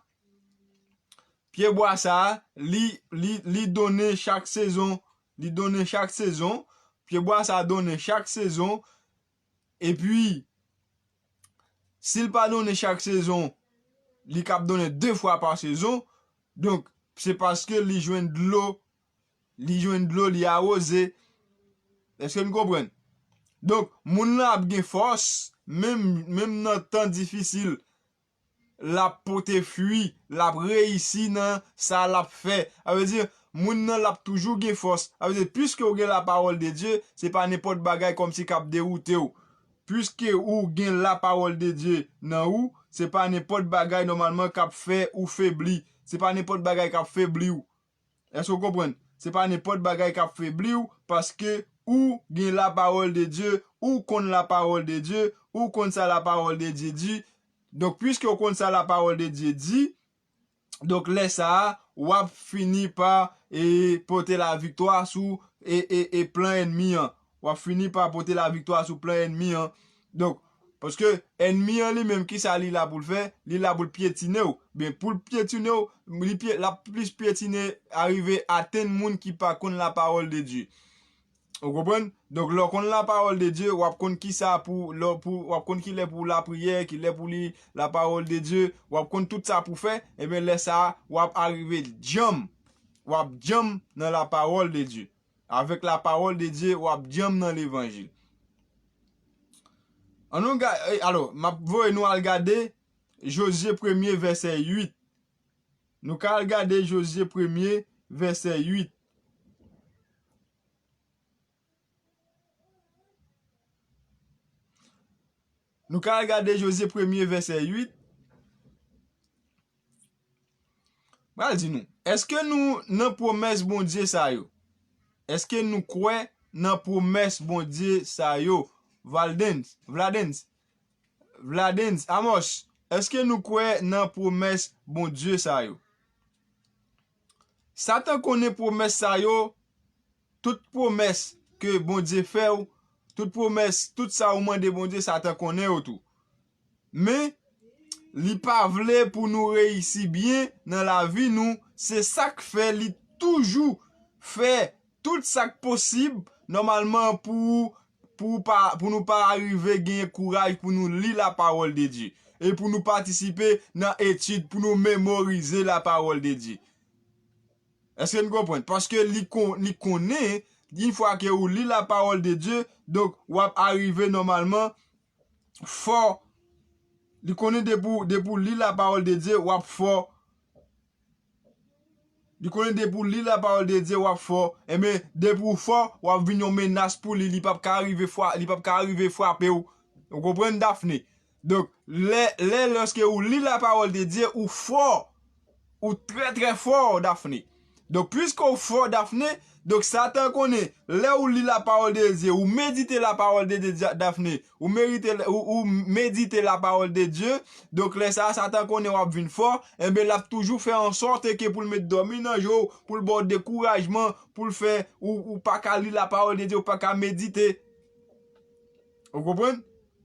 pyebwa sa a, li, li, li donnen chak sezon, li donnen chak sezon, pyebwa sa a donnen chak sezon, epi, si l pa donnen chak sezon, li kab donnen de fwa pa sezon, donk, se paske li jwenn dlo, li jwenn dlo, li awoze. Èske n konprann? Donk, moun lan ap gen fòs, menm, menm nan tan difisil, l ap pote fwi, l ap reyisi nan sa l ap fè. Sa vle di, moun nan l ap toujou gen fòs. Sa vle di, piske w gen lapawòl de Dye, se pa nenpòt bagay kòmsi k ap dewoute w. Piske ou gen lapawòl de Dye nan ou, se pa nenpòt bagay nòmalman k ap fè ou febli. Se pa nenpòt bagay k ap febli w. Èske w konprann? Se pa nenpòt bagay k ap febli w, paske ou gen lapawòl de Dye, ou konn lapawòl de Dye, ou konn sa lapawòl de Dye di. Donk, piske w konn sa lapawòl de Dye di, donk, lè sa a, w ap fini pa, e, pote laviktwa sou, e, e, e plan ènmi an. W ap fini pa pote laviktwa sou plan ènmi an. Donk, paske ènmi an li menm, kisa li la pou l fè? Li la pou l pyetine w. Ben, pou l pyetine w, li pye, l ap plis pyetine, arive atenn moun ki pa konn lapawòl de Dye. Ou konprann? Donk, lè w konn lapawòl de Dye, w ap konn kisa pou, lè w pou, w ap konn kilè pou lapriyè, kilè pou li lapawòl de Dye, w ap konn tout sa pou fè, ebyen, lè sa a, w ap arive djanm. W ap djanm nan lapawòl de Dye. Avèk lapawòl de Dye, w ap djanm nan levanjil. An nou ga-, e, alò, m ap voye nou al gade Jozye premye vèsè uit. Nou ka al gade Jozye premye vèsè uit. Nou ka al gade Jozye premye vèsè uit. Pral di nou, èske nou nan pwomès Bondye sa yo? Èske nou kwè nan pwomès Bondye sa yo? Valdens, Vladens, Vladens, Amos, èske nou kwè nan pwomès Bondye sa yo? Satan konnen pwomès sa yo, tout pwomès ke Bondye fè w, tout pwomès, tout sa ou mande Bondye, Satan konnen yo tou. Men, li pa vle pou nou reyisi byen nan lavi nou, se sa k fè li toujou fè tout sa k posib, nòmalman, pou, pou pa, pou nou pa arive genyen kouraj pou nou li lapawòl de Dye, e pou nou patisipe nan etid, pou nou memorize lapawòl de Dye. Èske n konprann? Paske li kon-, li konnen, yon fwa ke ou li lapawòl de Dye, donk, w ap arive nòmalman fò. Li konnen depi w, depi w li lapawòl de Dye, w ap fò. Li konnen depi w li lapawòl de Dye, w ap fò. Enben, depi w fò, w ap vin yon menas pou li. Li p ap ka rive fra-, li p ap ka rive frape w. Ou konprann, Dafne? Donk, lè, lè, lòske ou li lapawòl de Dye, ou fò. Ou trè, trè fò, Dafne. Donk, piske w fò, Dafne, donk, Satan konnen, lè ou li lapawòl de Dye, ou medite lapawòl de Dye, Dafne, ou merite, ou, ou medite lapawòl de Dye, donk, lè sa a, Satan konnen w ap vin fò, enben, l ap toujou fè an sòt ke pou l met dòmi nan je w, pou l ba w dekourajman, pou l fè ou, ou pa ka li lapawòl de Dye, ou pa ka medite. Ou konprann?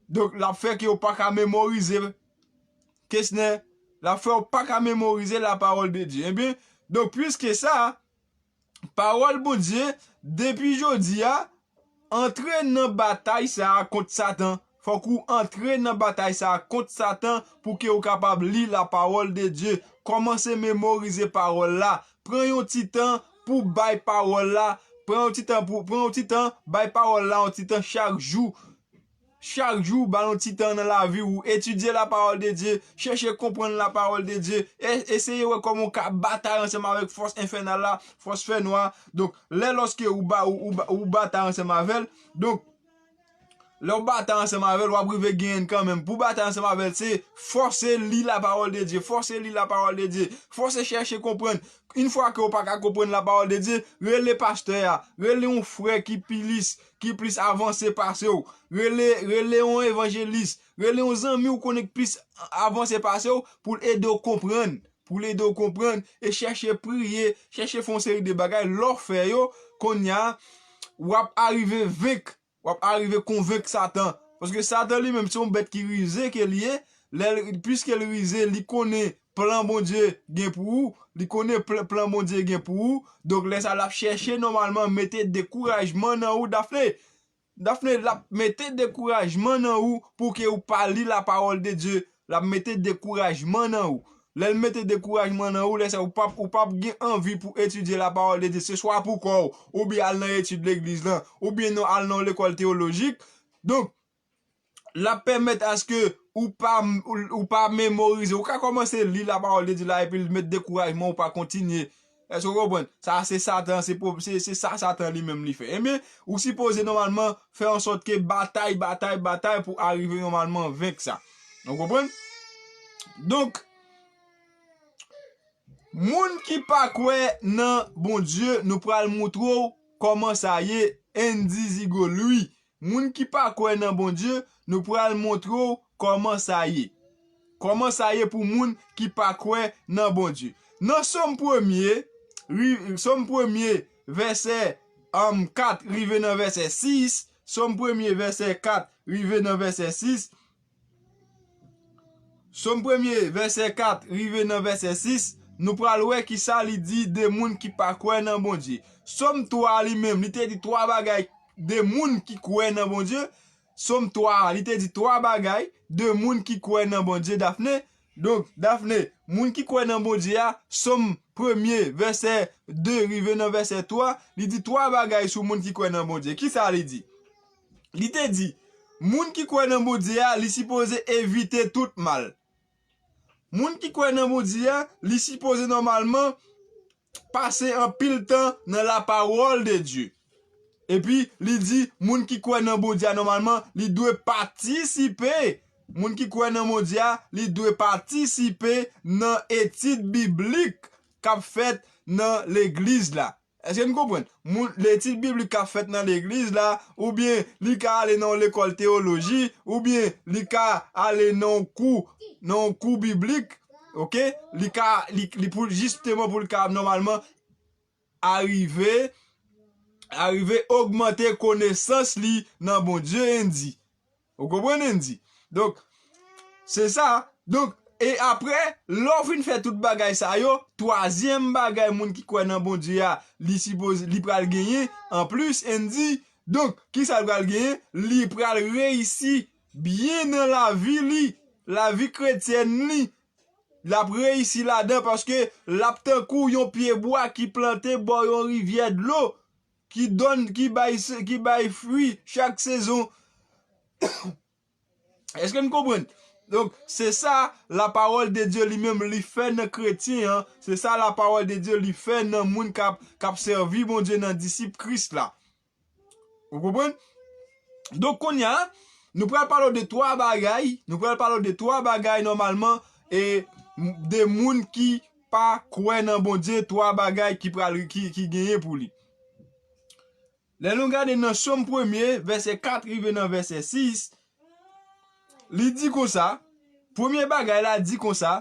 Donk, l ap fè ke ou pa ka memorize. Kesnè, l ap fè w pa ka memorize lapawòl de Dye. Ebyen, donk, piske sa, pawòl Bondye, depi jodi a, antre nan batay sa a kont Satan. Fòk ou antre nan batay sa a kont Satan pou ke ou kapab li lapawòl de Dye. Kòmanse memorize pawòl la. Pran yon ti tan pou bay pawòl la. Pran yon ti tan pou, pran yon ti tan, bay pawòl la yon ti tan chak jou. Chak jou, ba l yon ti tan nan lavi w, etidye lapawòl de Dye, chèche konprann lapawòl de Dye, e-, eseye wè kòman w ka batay ansanm avèk fòs enfènal la, fòs fènwa. Donk, lè lòske ou ba-, ou, ou ba-, ou batay ansanm avè l, donk, Lè w batay ansanm avè l, w ap rive genyen l kanmenm. Pou w batay ansanm avè l, se fòse li lapawòl de Dye, fòse li lapawòl de Dye, fòse chèche konprann. Yon fwa ke w pa ka konprann lapawòl de Dye, rele pastè a, rele yon frè ki plis, ki plis avanse pase w, rele, rele yon evanjelis, rele yon zanmi w konnen ki plis avanse pase w pou l ede w konprann, pou l ede w konprann e chèche priye, chèche fè yon seri de bagay. Lè w fè yo, kounye a, w ap arive venk. W ap arive konvenk Satan. Paske Satan li menm se yon bèt ki rize ke li ye. Lè l, piske l rize, li konnen plan Bondye gen pou ou. Li konnen pl-, plan Bondye gen pou ou. Donk, lè sa, l ap chèche nòmalman mete dekourajman nan ou, Dafne. Dafne, l ap mete dekourajman nan ou pou ke ou pa li lapawòl de Dye. L ap mete dekourajman nan ou. Lè l mete dekourajman nan ou, lè sa ou p ap, ou p ap gen anvi pou etidye lapawòl de Dye. Se swa pou kò w, oubyen al nan etid legliz lan, oubyen non al nan yon lekòl teyolojik. Donk, l ap pèmèt aske ou pa, ou, ou pa memorize. Ou ka kòmanse li lapawòl de Dye la epi l met dekourajman, ou pa kontinye. Èske w konprann? Sa se Satan, se, pwo-, se, se sa Satan li menm li fè. Ebyen, ou sipoze nòmalman fè an sòt ke batay, batay, batay pou arive nòmalman venk sa. Ou konprann? Donk, moun ki pa kwè nan Bondye, nou pral moutre w kòman sa ye, Andy Zigo Louis. Moun ki pa kwè nan Bondye, nou pral montre w kòman sa ye. Kòman sa ye pou moun ki pa kwè nan Bondye. Nan Sòm premye, ri-, Sòm premye, vèsè, um, kat rive nan vèsè sis, Sòm premye, vèsè kat rive nan vèsè sis, Sòm premye, vèsè kat rive nan vèsè sis, nou pral wè kisa li di de moun ki pa kwè nan Bondye. Sòm twa li menm, li te di twa bagay de moun ki kwè nan Bondye. Sòm twa a, li te di twa bagay de moun ki kwè nan Bondye, Dafne. Donk, Dafne, moun ki kwè nan Bondye a, Sòm premye, vèsè de rive nan vèsè twa, li di twa bagay sou moun ki kwè nan Bondye. Kisa li di? Li te di, moun ki kwè nan Bondye a, li sipoze evite tout mal. Moun ki kwè nan Bondye a, li sipoze nòmalman pase anpil tan nan lapawòl de Dye. Epi, li di, moun ki kwè nan Bondye a, nòmalman, li dwe patisipe. Moun ki kwè nan Bondye a, li dwe patisipe nan etid biblik k ap fèt nan legliz la. Èske n konprann? Moun, etid biblik k ap fèt nan legliz la, oubyen li ka ale nan yon lekòl teyoloji, oubyen li ka ale nan yon kou, nan yon kou biblik, oke? Li ka, li, li pou, jisteman pou li ka nòmalman arive, arive ogmante konesans li nan Bondye, Andy. Ou konprann, Andy? Donk, se sa. Donk, e apre, lè w fin fè tout bagay sa yo, twazyèm bagay moun ki kwè nan Bondye a, li sipoze, li pral genyen, anplis, Andy. Donk, kisa l pral genyen? Li pral reyisi byen nan lavi li, lavi kretyèn li. L ap reyisi ladan paske l ap tankou yon pyebwa ki plante bò yon rivyè dlo, ki donn, ki bay, ki bay fwi chak sezon. Èske n konprann? Donk, se sa lapawòl de Dye li menm li fè nan kretyen an, se sa lapawòl de Dye li fè nan moun k ap, k ap sèvi Bondye, nan disip Kris la. Ou konprann? Donk, kounye a, nou pral pale w de twa bagay, nou pral pale w de twa bagay nòmalman, e de moun ki pa kwè nan Bondye, twa bagay ki pral, ki, ki genyen pou li. Lè nou gade nan Sòm premye, vèsè kat rive nan vèsè sis, li di konsa, premye bagay la di konsa,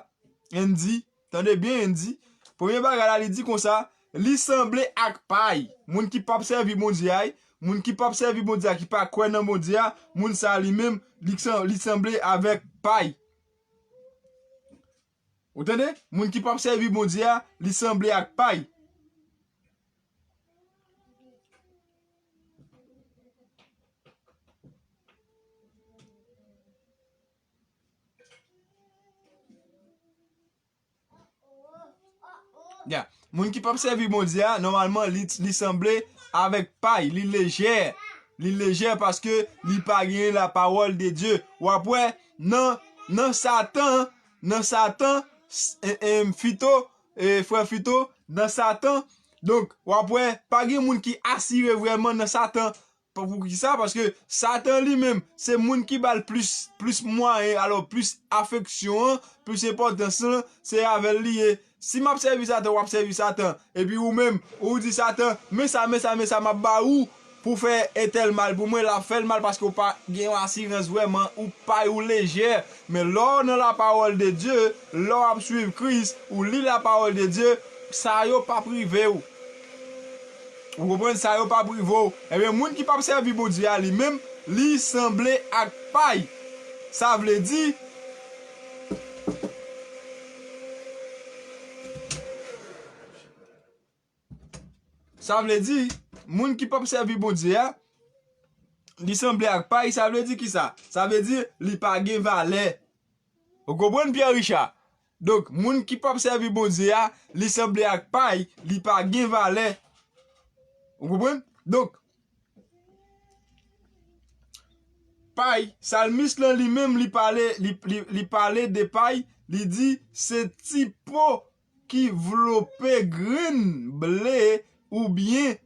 Andy, tande byen, Andy, premye bagay la, li di konsa, li sanble ak pay. Moun ki p ap sèvi Bondye a, moun ki p ap sèvi Bondye a, ki pa kwè nan Bondye a, moun sa li menm, li san-, li sanble avèk pay. Ou tande? Moun ki p ap sèvi Bondye a, li sanble ak pay. Ya. Moun ki p ap sèvi Bondye a, nòmalman, li, li sanble avèk pay, li lejè. Li lejè paske li pa genyen lapawòl de Dye. W ap wè, nan, nan Satan, nan Satan, s-, e, e, Fito, e, frè Fito, nan Satan. Donk, w ap wè, pa gen moun ki asire vrèman nan Satan. Pou, pou ki sa? Paske Satan li menm, se moun ki ba l plis, plis mwayen, alò plis afeksyon an, plis enpòtans lan, se avè l li ye. Si m ap sèvi Satan, w ap sèvi Satan. Epi ou menm, ou di Satan, men sa, men sa, men sa, m ap ba ou pou fè entèl mal pou mwen, l ap fè l mal paske w pa gen yon asirans vrèman, ou pay ou lejè. Men lè w nan lapawòl de Dye, lè w ap swiv Kris, ou li lapawòl de Dye, sa yo p ap rive w. Ou konprann? Sa yo p ap rive w. Ebyen, moun ki p ap sèvi Bondye a li menm, li sanble ak pay. Sa vle di, sa vle di, moun ki p ap sèvi Bondye a, li sanble ak pay, sa vle di ki sa? Sa vle di, li pa gen valè. Ou konprann, Pierre Richard? Donk, moun ki p ap sèvi Bondye a, li sanble ak pay, li pa gen valè. Ou konprann? Donk, pay, salmis lan li menm, li pale, li, li, li pale de pay, li di, se ti po ki vlope grenn ble oubyen,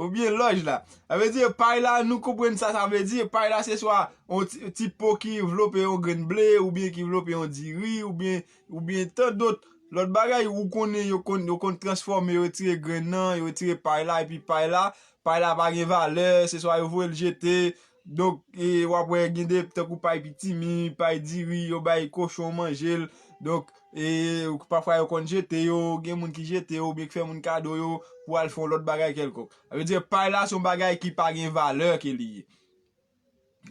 oubyen lòj la. Sa vle di, pay la, nou konprann sa, sa vle di, pay la, se swa yon ti, ti po ki vlope yon grenn ble, oubyen ki vlope yon diri, oubyen, oubyen tan dòt lòt bagay, ou konnen, yo konn, yo konn transfòme, yo retire grenn nan, yo retire pay la, epi pay la, pay la pa gen valè, se swa yo voye l jete. Donk, e, w ap wè gen de, tankou pay pitimi, pay diri, yo bay kochon manje l. Donk, e, pafwa yo konn jete yo, gen moun ki jete yo, oubyen ki fè moun kado yo, pou al fè yon lòt bagay kèlkonk. Sa vle di, pay la se yon bagay ki pa gen valè ke li ye.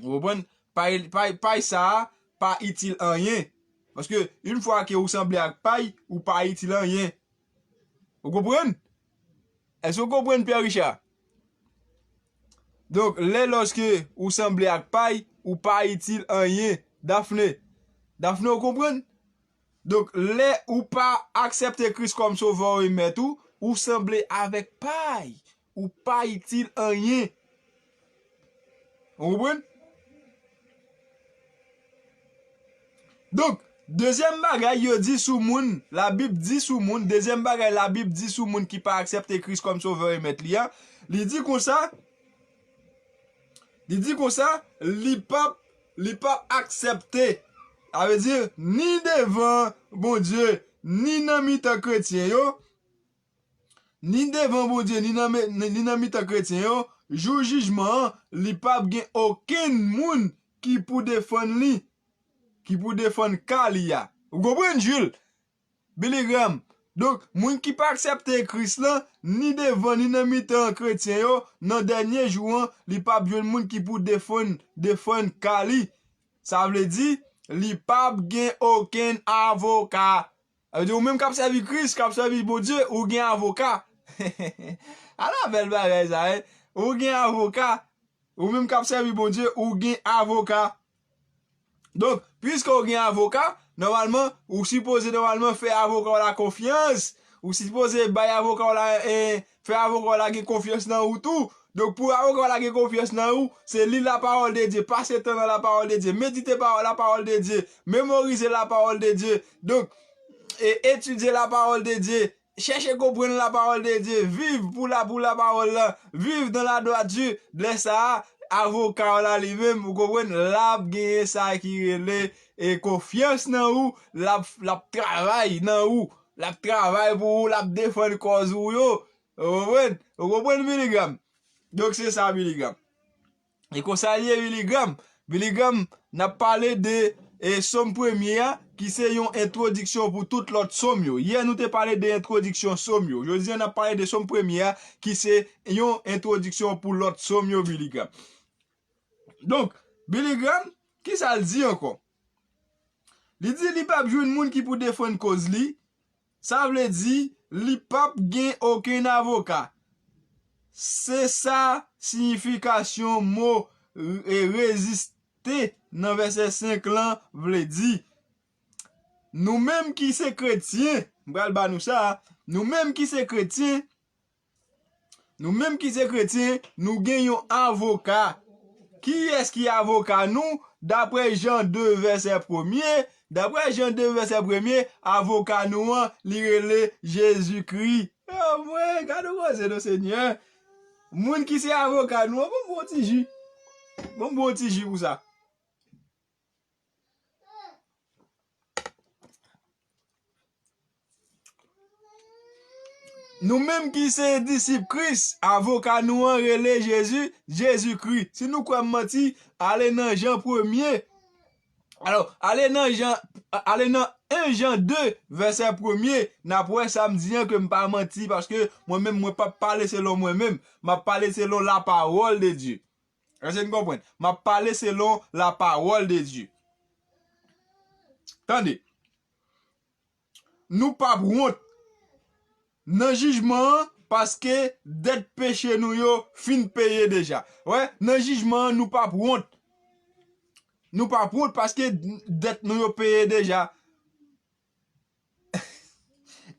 Ou konprann? Pay, pay, pay sa a pa itil anyen. Paske, yon fwa ke ou sanble ak pay, ou pa itil anyen. Ou konprann? Èske w konprann, Pierre Richard? Donk, lè lòske ou sanble ak pay, ou pa itil anyen. Daphné. Daphné, ou konprann? Donk, lè ou pa aksepte Kris kòm sovè e mèt ou, ou sanble avèk pay. Ou pa itil anyen. Ou konprann? Donk, dezyèm bagay yo di sou moun, Labib di sou moun, dezyèm bagay Labib di sou moun ki pa aksepte Kris kòm sovè e mèt li a, li di konsa, li di konsa, li p ap, li p ap aksepte. Sa vle di, ni devan Bondye, ni nan mitan kretyen yo, ni devan Bondye, ni nan, ni nan mitan kretyen yo, jou jijman an, li p ap gen okenn moun ki pou defann li, ki pou defann ka li a. Ou konprann, Jules? Billy Graham. Donk, moun ki pa aksepte Kris lan, ni devan, ni nan mitan kretyen yo, nan dènye jou an, li p ap jwenn moun ki pou defann, defann ka li. Sa vle di, li p ap gen okenn avoka. Sa vle di, ou menm k ap sèvi Kris, k ap sèvi Bondye, ou gen avoka. Ala bèl bagay sa, en. Ou gen avoka. Ou menm k ap sèvi Bondye, ou gen avoka. Donk, piske ou gen avoka, nòmalman, ou sipoze nòmalman fè avoka w la konfyans. Ou sipoze bay avoka w la, eh, fè avoka w la gen konfyans nan ou tou. Donk, pou avoka w la gen konfyans nan ou, se li lapawòl de Dye, pase tan nan lapawòl de Dye, medite pa, lapawòl de Dye, memorize lapawòl de Dye. Donk, e etidye lapawòl de Dye, chèche konprann lapawòl de Dye, viv pou la, pou lapawòl la, viv dans la droiture. Lè sa a, avoka w la li menm, ou konprann, l ap genyen sa ki rele, e, konfyans nan ou, l ap, l ap travay nan ou, l ap travay pou ou, l ap defann kòz ou yo. Ou konprann? Ou konprann, Billy Graham? Donk, se sa, Billy Graham. E konsa l ye, Billy Graham. Billy Graham, n ap pale de, e, Sòm premye a, ki se yon entwodiksyon pou tout lòt sòm yo. Yè, nou te pale de entwodiksyon sòm yo. Jodi a, n ap pale de Sòm premye a, ki se yon entwodiksyon pou lòt sòm yo, Billy Graham. Donk, Billy Graham, ki sa l di ankò? Li di li p ap jwenn moun ki pou defann kòz li. Sa vle di, li p ap gen okenn avoka. Se sa siyifikasyon mo, e, reziste nan vèsè senk lan vle di. Nou menm ki se kretyen, m pral ba nou sa, nou menm ki se kretyen, Nou menm ki se kretyen, nou gen yon avoka. Kiyès ki avoka nou? Daprè Jan de vèsè premye, daprè Jan de vèsè premye, avoka nou an, li rele Jezikri. O mwen, gade koze non Senyè. Moun ki se avoka nou an, ban m yon ti ji. Ban m yon ti ji pou sa. Nou menm ki se disip Kris, avoka nou an rele Jezi, Jezikri. Si nou kwè m manti, ale nan Jan premye. Alò, ale nan Jan, ale nan en Jan de, vèsè premye, n ap wè sa m di an ke m pa manti, paske mwen menm, mwen p ap pale selon mwen menm, m ap pale selon lapawòl de Dye. Èske n konprann? M ap pale selon lapawòl de Dye. Tande. Nou p ap wont nan jijman an, paske dèt peche nou yo fin peye deja. Wè, nan jijman an, nou p ap wont. Nou p ap wont paske dèt nou yo peye deja.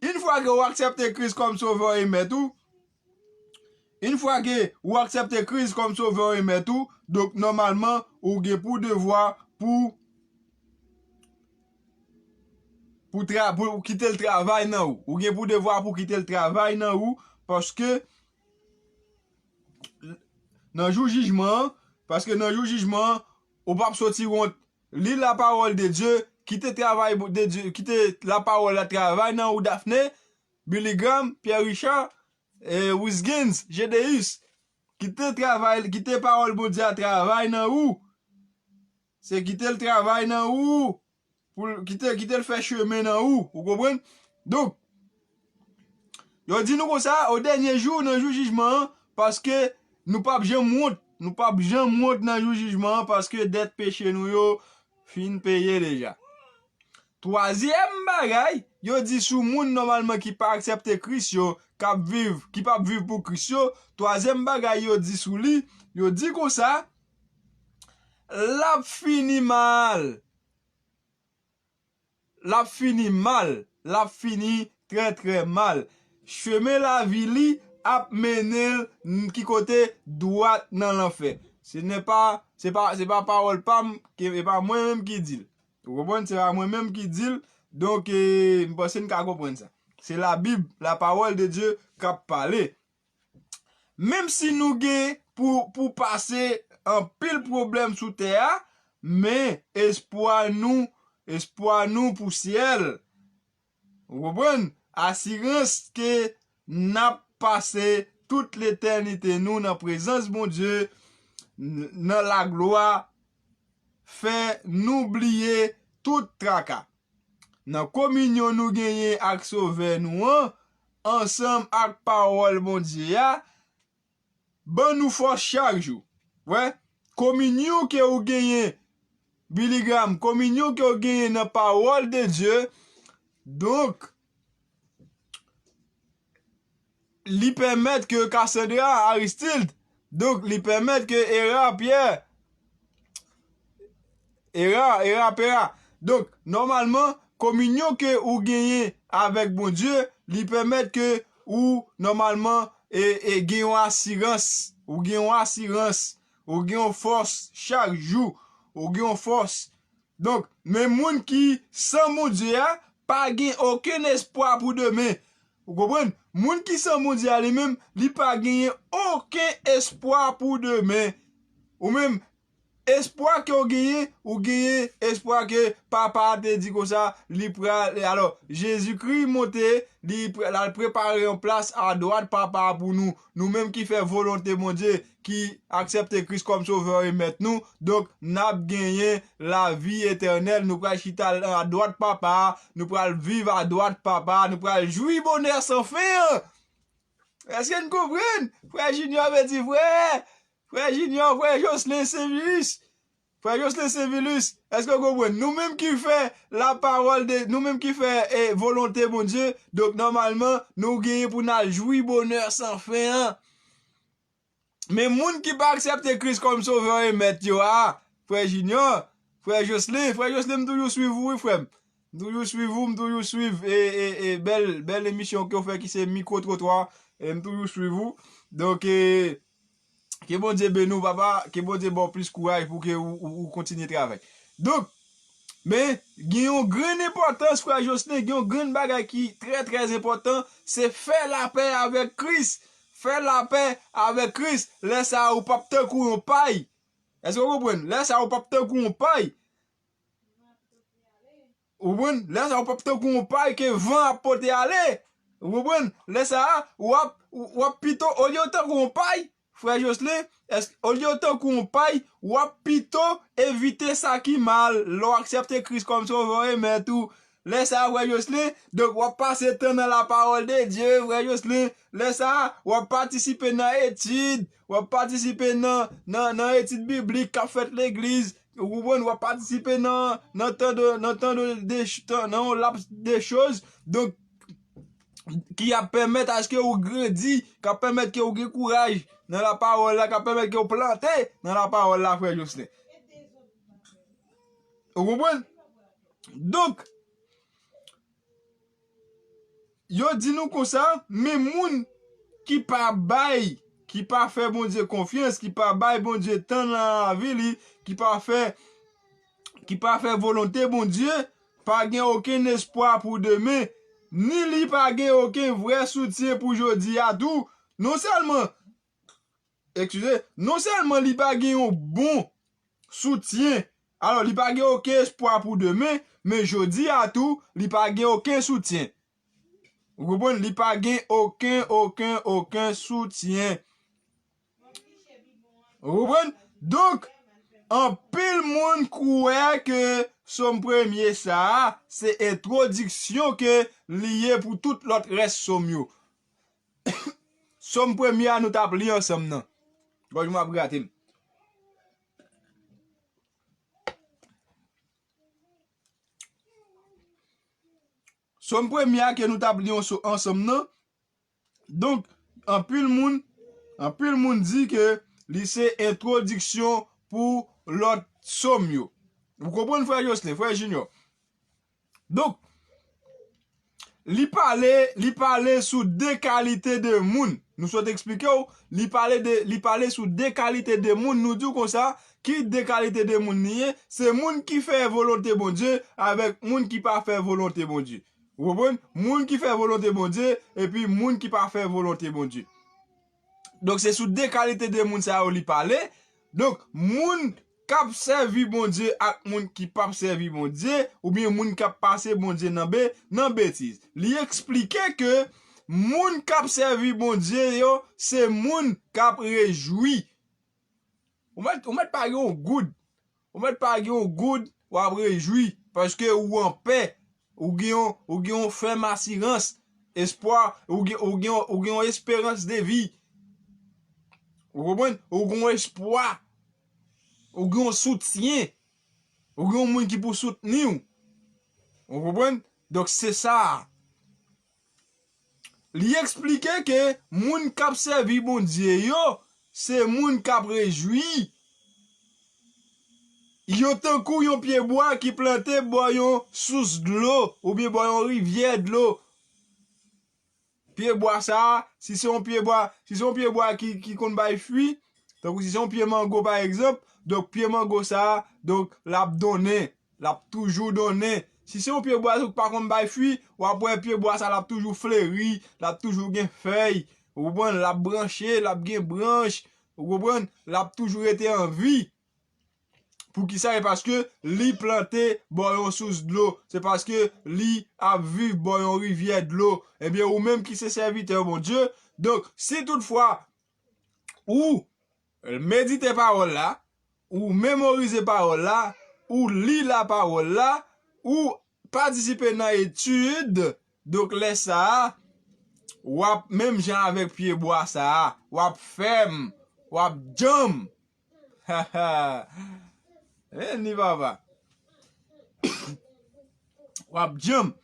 Yon fwa ke w aksepte Kris kòm Sovè e Mèt ou, yon fwa ke w aksepte Kris kòm Sovè e Mèt ou, donk, nòmalman, ou gen pou devwa pou, pou, tra, pou kite l travay nan ou. Ou gen pou devwa pou kite l travay nan ou, paske nan jou jijman an, paske nan jou jijman an, ou p ap soti wont. Li lapawòl de Dye, kite travay de Dye, kite lapawòl la travay nan ou, Daphné, Billy Graham, Pierre Richard, eh, Wisgens, Gedeus. Kite travay, kite pawòl Bondye a travay nan ou. Se kite l travay nan ou. Pou l, kite, kite l fè chemen nan ou. Ou konprann? Donk, yo di nou konsa, o dènye jou, nan jou jijman an, paske nou p ap janm wont. Nou p ap janm wont nan jou jijman an, paske dèt peche nou yo fin peye deja. Twazyèm bagay, yo di sou moun nòmalman ki pa aksepte Kris yo, k ap viv, ki p ap viv pou Kris yo, twazyèm bagay yo di sou li, yo di konsa, l ap fini mal. L ap fini mal, l ap fini trè, trè mal. Chemen lavi li ap mennen l n-, ki kote? Dwat nan lanfè. Se nè pa, se pa, se pa pawòl pa m, ke, e pa mwen menm ki di l. Ou konprann? Se pa mwen menm ki di l. Donk, eh, m panse n ka konprann sa. Se Labib, lapawòl de Dye k ap pale. Menm si nou gen pou, pou pase anpil pwoblèm sou tè a, men espwa nou, espwa nou pou syèl. Ou konprann? Asirans ke n ap pase tout letènite nou nan prezans Bondye, n-, nan laglwa, fè nou bliye tout traka. Nan kominyon nou genyen ak Sovè nou an, ansanm ak pawòl Bondye a, ban nou fòs chak jou. Wè, kominyon ke ou genyen, Billy Graham, kominyon ke ou genyen nan pawòl de Dye, donk, li pèmèt ke Cassandra Aristide, donk, li pèmèt ke Era Pierre, Era, Era Pera. Donk, nòmalman, kominyon ke ou genyen avèk Bondye, li pèmèt ke ou, nòmalman, e, e, gen yon asirans. Ou gen yon asirans. Ou gen yon fòs chak jou. Ou gen yon fòs. Donk, men moun ki san Bondye a, pa gen okenn espwa pou demen. Ou konprann? Moun ki san Bondye a li menm, li pa genyen okenn espwa pou demen. Ou menm, espwa ke w genyen, ou genyen espwa ke Papa a te di konsa, li pral, alò, Jezikri monte, li pr-, l al prepare yon plas adwat Papa a pou nou. Nou menm ki fè volonte Bondye, ki aksepte Kris kòm Sovè e Mèt nou, donk, n ap genyen lavi etènèl, nou pral chita adwat Papa a, nou pral viv adwat Papa a, nou pral jwi bonè san fen an. Èske n konprann? Frè Junior vle di frè. Frè Junior, frè Jocelyn Sevilus. Frè Jocelyn Sevilus, èske w konprann? Nou menm ki fè lapawòl de, nou menm ki fè, eh, volonte Bondye, donk nòmalman, nou genyen pou n al jwi bonè san fen an. Men moun ki pa aksepte Kris kòm Sovè e Mèt yo a, frè Junior, frè Jocelyn, frè Jocelyn, m toujou swiv ou, wi, frè m. M toujou swiv ou, m toujou swiv, e, e, e, bèl, bèl emisyon ke w fè ki se Mikwo Twotwa, e m toujou swiv ou. Donk, e, ke Bondye beni w, papa, ke Bondye ba w plis kouraj pou ke ou, ou, ou kontinye travay. Donk, men, gen yon grenn enpòtans, frè Jocelyn, gen yon grenn bagay ki trè, trè enpòtan, se fè lapè avèk Kris. fè lapè avèk Kris, lè sa a ou p ap tankou yon pay. Èske w konprann? Lè sa a ou p ap tankou yon pay. Ou konprann? Lè sa a ou p ap tankou yon pay ke van ap pote ale. Ou konprann? Lè sa a, w ap, w ap pito, olye w tankou yon pay, frè Jocelyn, èske, olye w tankou yon pay, w ap pito evite sa ki mal, lè w aksepte Kris kòm Sovè e Mèt ou. Lè sa a, frè Jocelyn, donk w ap pase tan nan la parole de Dieu, frè Jocelyn. Lè sa a, w ap patisipe nan etid, w ap patisipe nan, nan, nan etid biblik k ap fèt legliz. Ou konprann? W ap patisipe nan, nan tan de, nan tan de, de ch-, tan, nan yon laps de choz. Donk, ki ap pèmèt aske ou grandi, k ap pèmèt ke ou gen kouraj nan la pawòl la, k ap pèmèt ke ou plante nan la pawòl la, frè Jocelyn. Ou konprann? Donk, yo di nou konsa, men moun ki pa bay, ki pa fè Bondye konfyans, ki pa bay Bondye tan nan lavi li, ki pa fè, ki pa fè volonte Bondye, pa gen okenn espwa pou demen, ni li pa gen okenn vrè soutyen pou jodi a tou. Non sèlman, eskize, non sèlman li pa gen yon bon soutyen, alò li pa gen okenn espwa pou demen, men jodi a tou, li pa gen okenn soutyen. Ou konprann? Li pa gen okenn, okenn, okenn soutyen. Ou konprann? Donk, anpil moun kwè ke Sòm premye sa a, se entwodiksyon ke li ye pou tout lòt rès sòm yo. Sòm premye a nou t ap li ansanm nan. Gòj mwen ap grate m. Sòm premye a ke nou t ap li anso-, ansanm nan. Donk, anpil moun, anpil moun di ke li se entwodiksyon pou lòt sòm yo. Ou konprann, frè Jocelyn, frè Junior? Donk, li pale, li pale sou de kalite de moun. Nou sot eksplike w, li pale de, li pale sou de kalite de moun. Nou di w konsa, ki de kalite de moun li ye? Se moun ki fè volonte Bondye avèk moun ki pa fè volonte Bondye. Ou konprann? Moun ki fè volonte Bondye epi moun ki pa fè volonte Bondye. Donk, se sou de kalite de moun sa yo li pale. Donk, moun k ap sèvi Bondye ak moun ki p ap sèvi Bondye, oubyen moun k ap pase Bondye nan be-, nan betiz. Li eksplike ke moun k ap sèvi Bondye yo, se moun k ap rejwi. Ou mèt, ou mèt pa gen yon goud. Ou mèt pa gen yon goud, w ap rejwi, paske ou anpè, ou gen yon, ou gen yon fèm asirans, espwa, ou gen, ou gen, ou gen yon esperans de vi. Ou konprann? Ou gen yon espwa, ou gen yon soutyen, ou gen yon moun ki pou soutni w. Ou konprann? Donk, se sa. Li eksplike ke moun k ap sèvi Bondye yo, se moun k ap rejwi. Yo tankou yon pyebwa ki plante bò yon sous dlo, oubyen bò yon rivyè dlo. Pyebwa sa a, si se yon pyebwa, si se yon pyebwa ki, ki konn bay fwi, tankou si se yon pye mango, pa egzanp, donk pye mango sa a, donk, l ap donnen. L ap toujou donnen. Si se yon pyebwa tou ki pa konn bay fwi, w ap wè pyebwa sa l ap toujou fleri, l ap toujou gen fèy. Ou konprann? L ap branche, l ap gen branch. Ou konprann? L ap toujou rete an vi. Poukisa? E paske li plante bò yon sous dlo. Se paske li ap viv bò yon rivyè dlo. Ebyen, ou menm ki se sèvitè Bondye, donk, si toutfwa ou medite pawòl la, ou memorize pawòl la, ou li la pawòl la, ou patisipe nan etid, donk lè sa a, w ap menm jan avèk pyebwa sa a, w ap fèm, w ap djanm. Vini, papa. W ap djanm.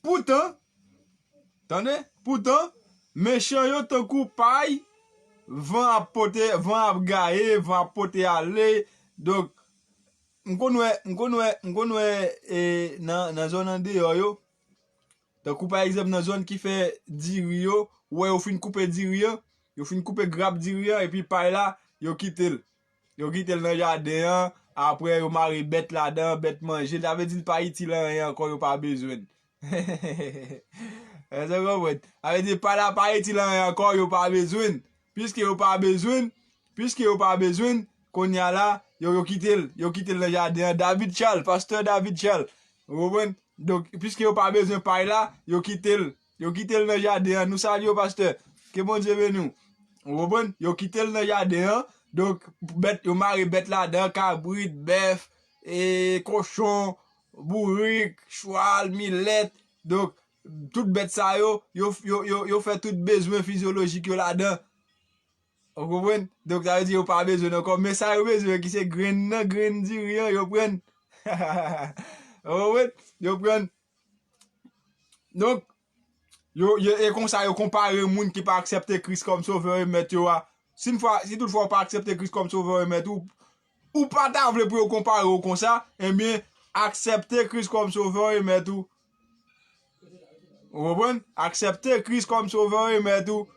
Poutan, tande, poutan, mechan yo tankou pay, van ap pote, van ap gaye, van ap pote ale. Donk, m konn wè, m konn wè, m konn wè, e, nan, nan zòn andeyò yo, tankou pa egzanp nan zòn ki fè diri yo, ou wè yo fin koupe diri an, yo fin koupe grap diri an, epi pay la, yo kite l. Yo kite l nan jaden an, apre yo mare bèt ladan, bèt manje l, sa vle di l pa itil anyen ankò, yo pa bezwen l. Èske w konprann? Sa vle di, pay la pa itil anyen ankò, yo pa bezwen l. Piske yo pa bezwen l, piske yo pa bezwen l, kounye a la, yo, yo kite l, yo kite l nan jaden an. David Charles, pastè David Charles. Ou konprann? Donk, piske yo pa bezwen pay la, yo kite l. Yo kite l nan jaden an. Nou salye w, pastè. Ke Bondye beni w. Ou konprann? Yo kite l nan jaden an. Donk, bèt, yo mare bèt ladan, kabrit, bèf, e, kochon, bourik, chwal, milèt. Donk, tout bèt sa yo, yo, yo, yo, yo fè tout bezwen fizyolojik yo ladan. Ou konprann? Donk, sa vle di yo pa bezwen l ankò. Men sa yo bezwen ki se grenn nan, grenn diri an, yo pran. Ou konprann? Yo pran. Donk, yo, yo, e konsa yo konpare moun ki pa aksepte Kris kòm Sovè e Mèt yo a. Si n fwa, si toutfwa ou pa aksepte Kris kòm Sovè e Mèt ou, ou pa ta vle pou yo konpare w konsa, ebyen, aksepte Kris kòm Sovè e Mèt ou. Ou konprann? Aksepte Kris kòm Sovè e Mèt ou.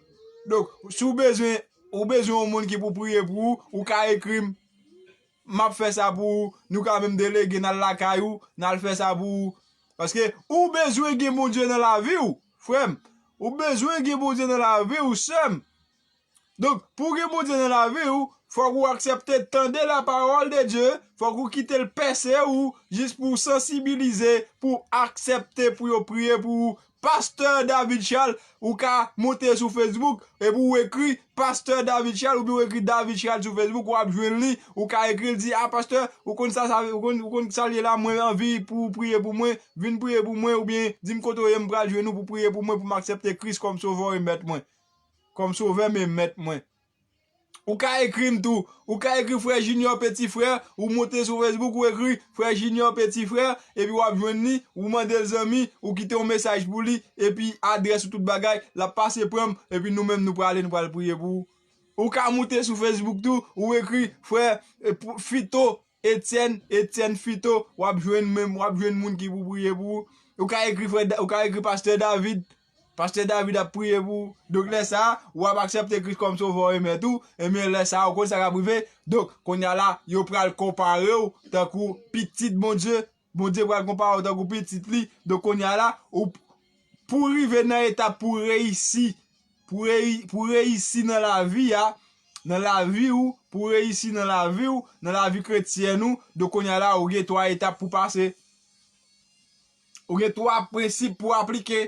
Donk, si w bezwen, ou bezwen yon moun ki pou priye pou ou, ou ka ekri m. M ap fè sa pou ou. Nou ka menm delege n al lakay ou, n al fè sa pou ou. Paske ou bezwen gen Bondye nan lavi w, frè m. Ou bezwen gen Bondye nan lavi w, sè m. Donk, pou w gen Bondye nan lavi w, fòk ou aksepte tande la parole de Dieu, fòk ou kite l pèse ou, jis pou w sansibilize, pou w aksepte pou yo priye pou ou. Pastè David Charles, ou ka monte sou Facebook, epi w ekri Pastè David Charles, oubyen w ekri David Charles sou Facebook, w ap jwenn li, ou ka ekri l, di, a, pastè, ou konn sa, sa, ou konn, ou konn sa l ye la, mwen anvi pou w priye pou mwen, vin priye pou mwen, oubyen di m kote w ye, m pral jwenn ou pou w priye pou mwen, pou m aksepte Kris kòm Sovè e Mèt mwen. Kòm Sovè m e Mèt mwen. Ou ka ekri m tou. Ou ka ekri frè Junior Petit Frère, ou monte sou Facebook, ou ekri frè Junior Petit Frère, epi w ap jwenn li, ou mande l zanmi, ou kite yon mesaj pou li, epi adrès ou tout bagay, l ap pase pran m, epi nou menm nou prale, nou pral priye pou ou. Ou ka monte sou Facebook tou, ou ekri frè, e, pou, Fito, Etienne, Etienne Fito, w ap jwenn menm, w ap jwenn moun ki pou priye pou ou. Ou ka ekri frè Da-, ou ka ekri pastè David. Pastè David ap priye pou ou. Donk, lè sa a, w ap aksepte Kris kòm Sovè e Mèt ou. Ebyen, lè sa a, ou konn sa k ap rive. Donk, kounye a la, yo pral konpare w tankou pitit Bondye. Bondye pral konpare w tankou pitit li. Donk, kounye a la, ou, pou w rive nan etap pou w reyisi, pou w reyi-, pou w reyisi nan lavi a, nan lavi w, pou w reyisi nan lavi w, nan lavi kretyèn ou, donk, kounye a la, ou gen twa etap pou w pase. Ou gen twa prensip pou w aplike.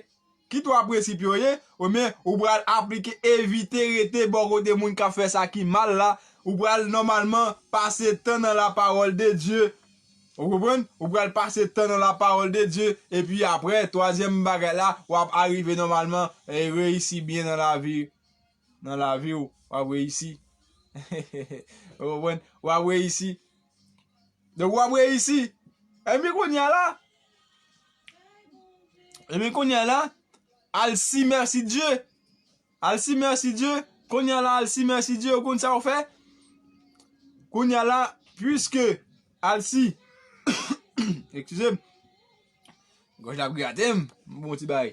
Ki twa prensip yo ye? Ebyen, ou pral aplike, evite rete bò kote moun k ap fè sa ki mal la. Ou pral nòmalman pase tan nan la parole de Dieu. Ou konprann? Ou pral pase tan nan la parole de Dieu. Epi apre, twazyèm bagay la, w ap arive nòmalman, e, reyisi byen nan lavi, nan lavi w. W ap reyisi. Ou konprann? W ap reyisi. Donk, w ap reyisi. Ebyen, kounye a la, ebyen, kounye a la, al si mèsi Dye. Al si mèsi Dye. Kounye a la, al si mèsi Dye. Ou konn sa w fè? Kounye a la, piske al si, eskize m, gòj la ap grate m, m bon ti bagay.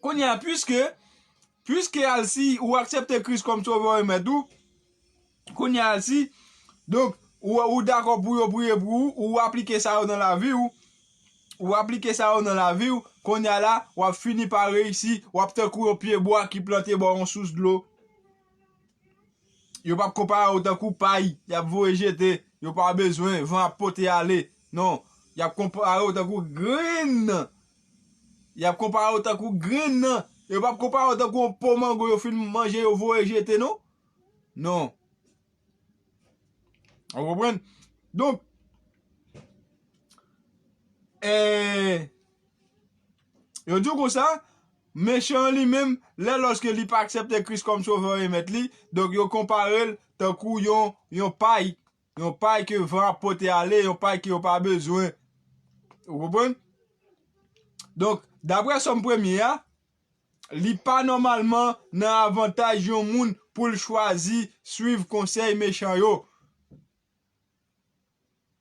Kounye a, piske, piske al si, ou aksepte Kris kòm Sovè e Mèt ou, kounye a al si, donk, ou, ou dakò pou yo priye pou ou, ou aplike sa yo nan lavi w, ou aplike sa yo nan lavi w, kounye a la, w ap fini pa reyisi, w ap tankou yon pyebwa ki plante bò yon sous dlo. Yo p ap konpare w tankou pay y ap voye jete, yo pa bezwen, van ap pote ale. Non, y ap konpare w tankou grenn nan. Y ap konpare w tankou grenn nan. Yo p ap konpare w tankou yon po mango yo fin manje, yo voye jete, non. Non. Ou konprann? Donk, eh, yo di w konsa, mechan an li menm, lè lòske li pa aksepte Kris kòm Sovè e Mèt li, donk yo konpare l tankou yon, yon pay, yon pay ke van ap pote ale, yon pay ke yo pa bezwen. Ou konprann? Donk, daprè Sòm premye a, li pa nòmalman nan avantaj yon moun pou l chwazi swiv konsèy mechan yo.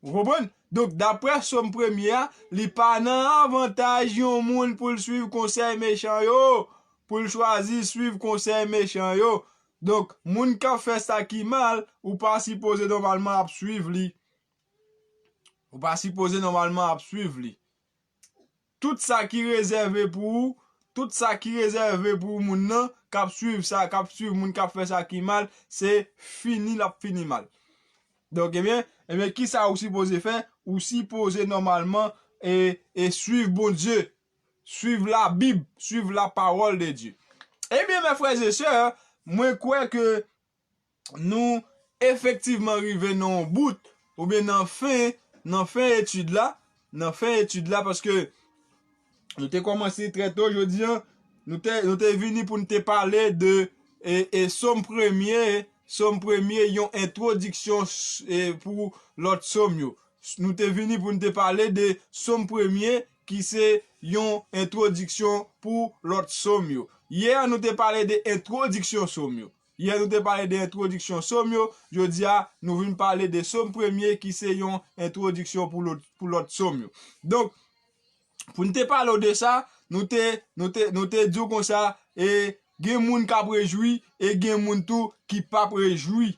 Ou konprann? Donk, daprè Sòm premye a, li pa nan avantaj yon moun pou l swiv konsèy mechan yo, pou l chwazi swiv konsèy mechan yo. Donk, moun k ap fè sa ki mal, ou pa sipoze nòmalman ap swiv li. Ou pa sipoze nòmalman ap swiv li. Tout sa ki rezève pou ou, tout sa ki rezève pou moun nan, k ap swiv sa, k ap swiv moun k ap fè sa ki mal, se fini l ap fini mal. Donk, ebyen, ebyen, kisa ou sipoze fè? Ou sipoze nòmalman e, e swiv Bondye, swiv Labib, swiv la parole de Dieu. Ebyen, mes frères et sœurs, mwen kwè ke nou efektivman rive nan yon bout, oubyen nan fen, nan fen etid la, nan fen etid la, paske nou te kòmanse trè to jodi a, nou te, nou te vini pou nou te pale de e, e Sòm premye, Sòm premye, yon entwodiksyon e, pou lòt sòm yo. Nou te vini pou nou te pale de Sòm premye, ki se yon entwodiksyon pou lòt sòm yo. Yè, nou te pale de entwodiksyon sòm yo. Yè, nou te pale de entwodiksyon sòm yo. Jodi a, nou vin pale de Sòm premye, ki se yon entwodiksyon pou lòt, pou lòt sòm yo. Donk, pou n te pale w de sa, nou te, nou te, nou te di w konsa, e gen moun k ap rejwi, e gen moun tou ki p ap rejwi.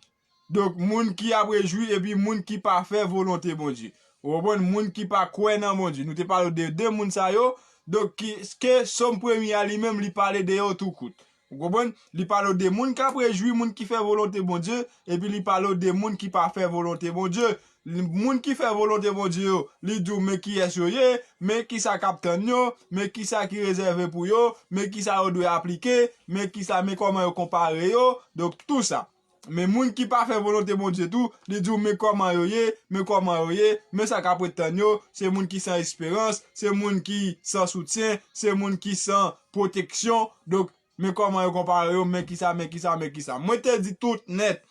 Donk, moun ki ap rejwi, epi moun ki pa fè volonte Bondye. Ou konprann? Moun ki pa kwè nan Bondye. Nou te pale w de de moun sa yo. Donk, ki, ke Sòm premye a li menm, li pale de yo tou kout. Ou konprann? Li pale w de moun k ap rejwi, moun ki fè volonte Bondye, epi li pale w de moun ki pa fè volonte Bondye. Li, moun ki fè volonte Bondye yo, li di w men kiyès yo ye, men kisa k ap tann yo, men kisa ki rezève pou yo, men kisa yo dwe aplike, men kisa, men kòman yo konpare yo, donk tou sa. Men moun ki pa fè volonte Bondye tou, li di w men kòman yo ye, men kòman yo ye, men sa k ap ret tann yo, se moun ki san esperans, se moun ki san soutyen, se moun ki san pwoteksyon. Donk, men kòman yo konpare yo, men kisa, men kisa, men kisa. Mwen te di tout nèt.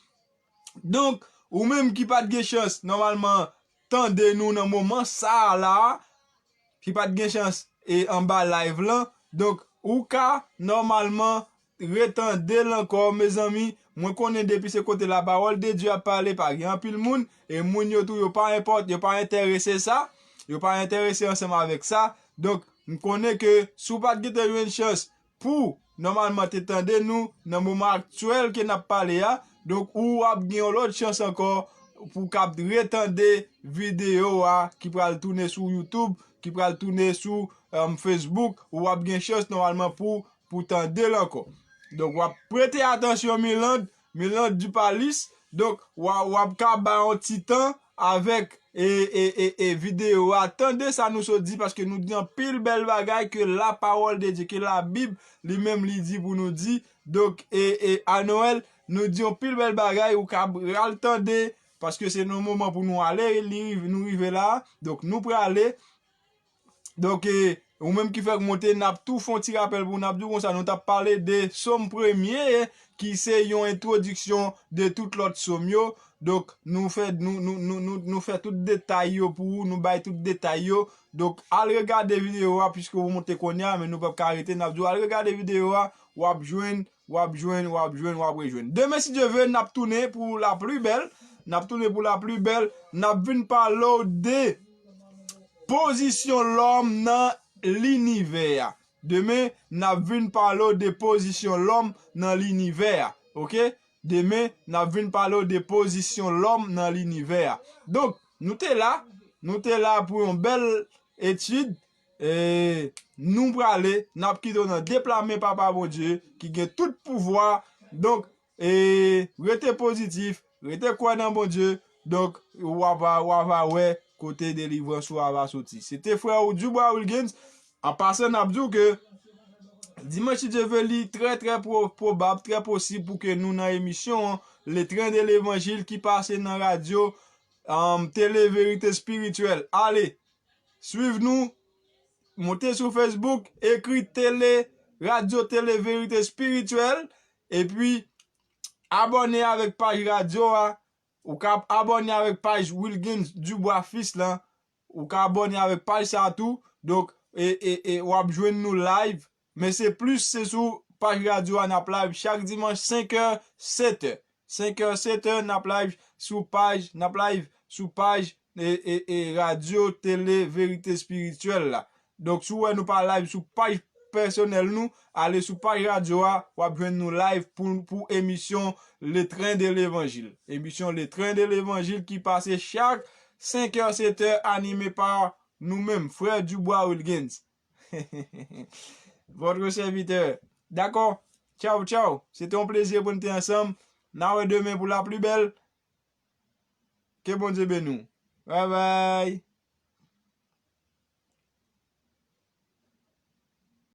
Donk, ou menm ki pa t gen chans, nòmalman, tande nou nan moman sa a la, ki pa t gen chans e anba live lan. Donk, ou ka, nòmalman, retande l ankò, mezanmi. Mwen konnen depi se kote la parole de Dieu ap pale, pa gen anpil moun, e moun yo tou, yo pa enpòt, yo pa enterese sa, yo pa enterese ansanm avèk sa. Donk, m konnen ke si w pa t gentan jwenn chans pou nòmalman te tande nou nan moman aktyèl ke n ap pale a. Donk, ou ap gen yon lòt chans ankò pou w kab retande videyo a ki pral tounen sou YouTube, ki pral tounen sou, um, Facebook. Ou ap gen chans nòmalman pou, pou tande l ankò. Donk, w ap prete atansyon, Miland, Miland Dupalis. Donk, w a, w ap ka bay yon ti tan avèk e, e, e, e videyo a. Tande sa nou sot di, paske nou di anpil bèl bagay ke la parole de Dieu, ke Labib li menm li di pou nou di. Donk, e, e, a Noël, nou di anpil bèl bagay, ou ka pral tande, paske se nan moman pou nou ale, li rive, nou rive la. Donk, nou prale. Donk, e, ou menm ki fèk monte, n ap tou fè yon ti rapèl pou n ap di w konsa, nou t ap pale de Sòm premye, ki se yon entwodiksyon de tout lòt sòm yo. Donk, nou fè, nou, nou, nou, nou, nou fè tout detay yo pou ou, nou bay tout detay yo. Donk, al regade videyo a, piske ou monte kounye a, men nou p ap ka rete, n ap di w al regade videyo a, w ap jwenn, w ap jwenn, w ap jwenn, w ap rejwenn. Demen, si Dye vle, n ap tounen pou la pli bèl, n ap tounen pou la pli bèl, n ap vin pale w de pozisyon lòm nan linivè a. Demen, n ap vin pale w de pozisyon lòm nan linivè a. Oke? Demen, n ap vin pale w de pozisyon lòm nan linivè a. Donk, nou te la, nou te la pou yon bèl etid. E, nou prale, n ap kite w nan de pla men Papa Bondye, ki gen tout pouvwa. Donk, e, rete pozitif, rete kwè nan Bondye. Donk, w ap, w ap wè kote delivrans ou a va soti. Se te frè ou Dubois Wilgens. An pasan, n ap di w ke dimanch, si Dye vle, li trè, trè pwo-, pwobab, trè posib pou ke nou nan emisyon an, Le Train de l'Évangile, ki pase nan radyo, um, Tele Verite Espirityèl. Ale, swiv nou, monte sou Facebook, ekri Tele, Radyo Tele Verite Espirityèl, epi abòne avèk paj radyo a. Ou ka abòne avèk paj Wilgens Dubois Fils lan. Ou ka abòne avèk paj sa a tou. Donk, e, e, e, w ap jwenn nou live. Men se plis, se sou paj radyo a n ap live chak dimanch, senk è, sèt è. Senk è, sèt è, n ap live sou paj, n ap live sou paj, e, e, e, Radyo Tele Verite Espirityèl la. Donk, si w wè nou pa live sou paj pèsonèl nou, ale sou paj radyo a, w ap jwenn nou live pou, pou emisyon Le Train de l'Évangile. Emisyon Le Train de l'Évangile ki pase chak Senk è, sèt è, anime pa nou menm, frè Dubois Wilgens. Votre serviteur. Dakò. Tchaw, tchaw. Se te yon plezi pou n te ansanm. N a wè demen pou la pli bèl. Ke Bondye beni w. Bye bye.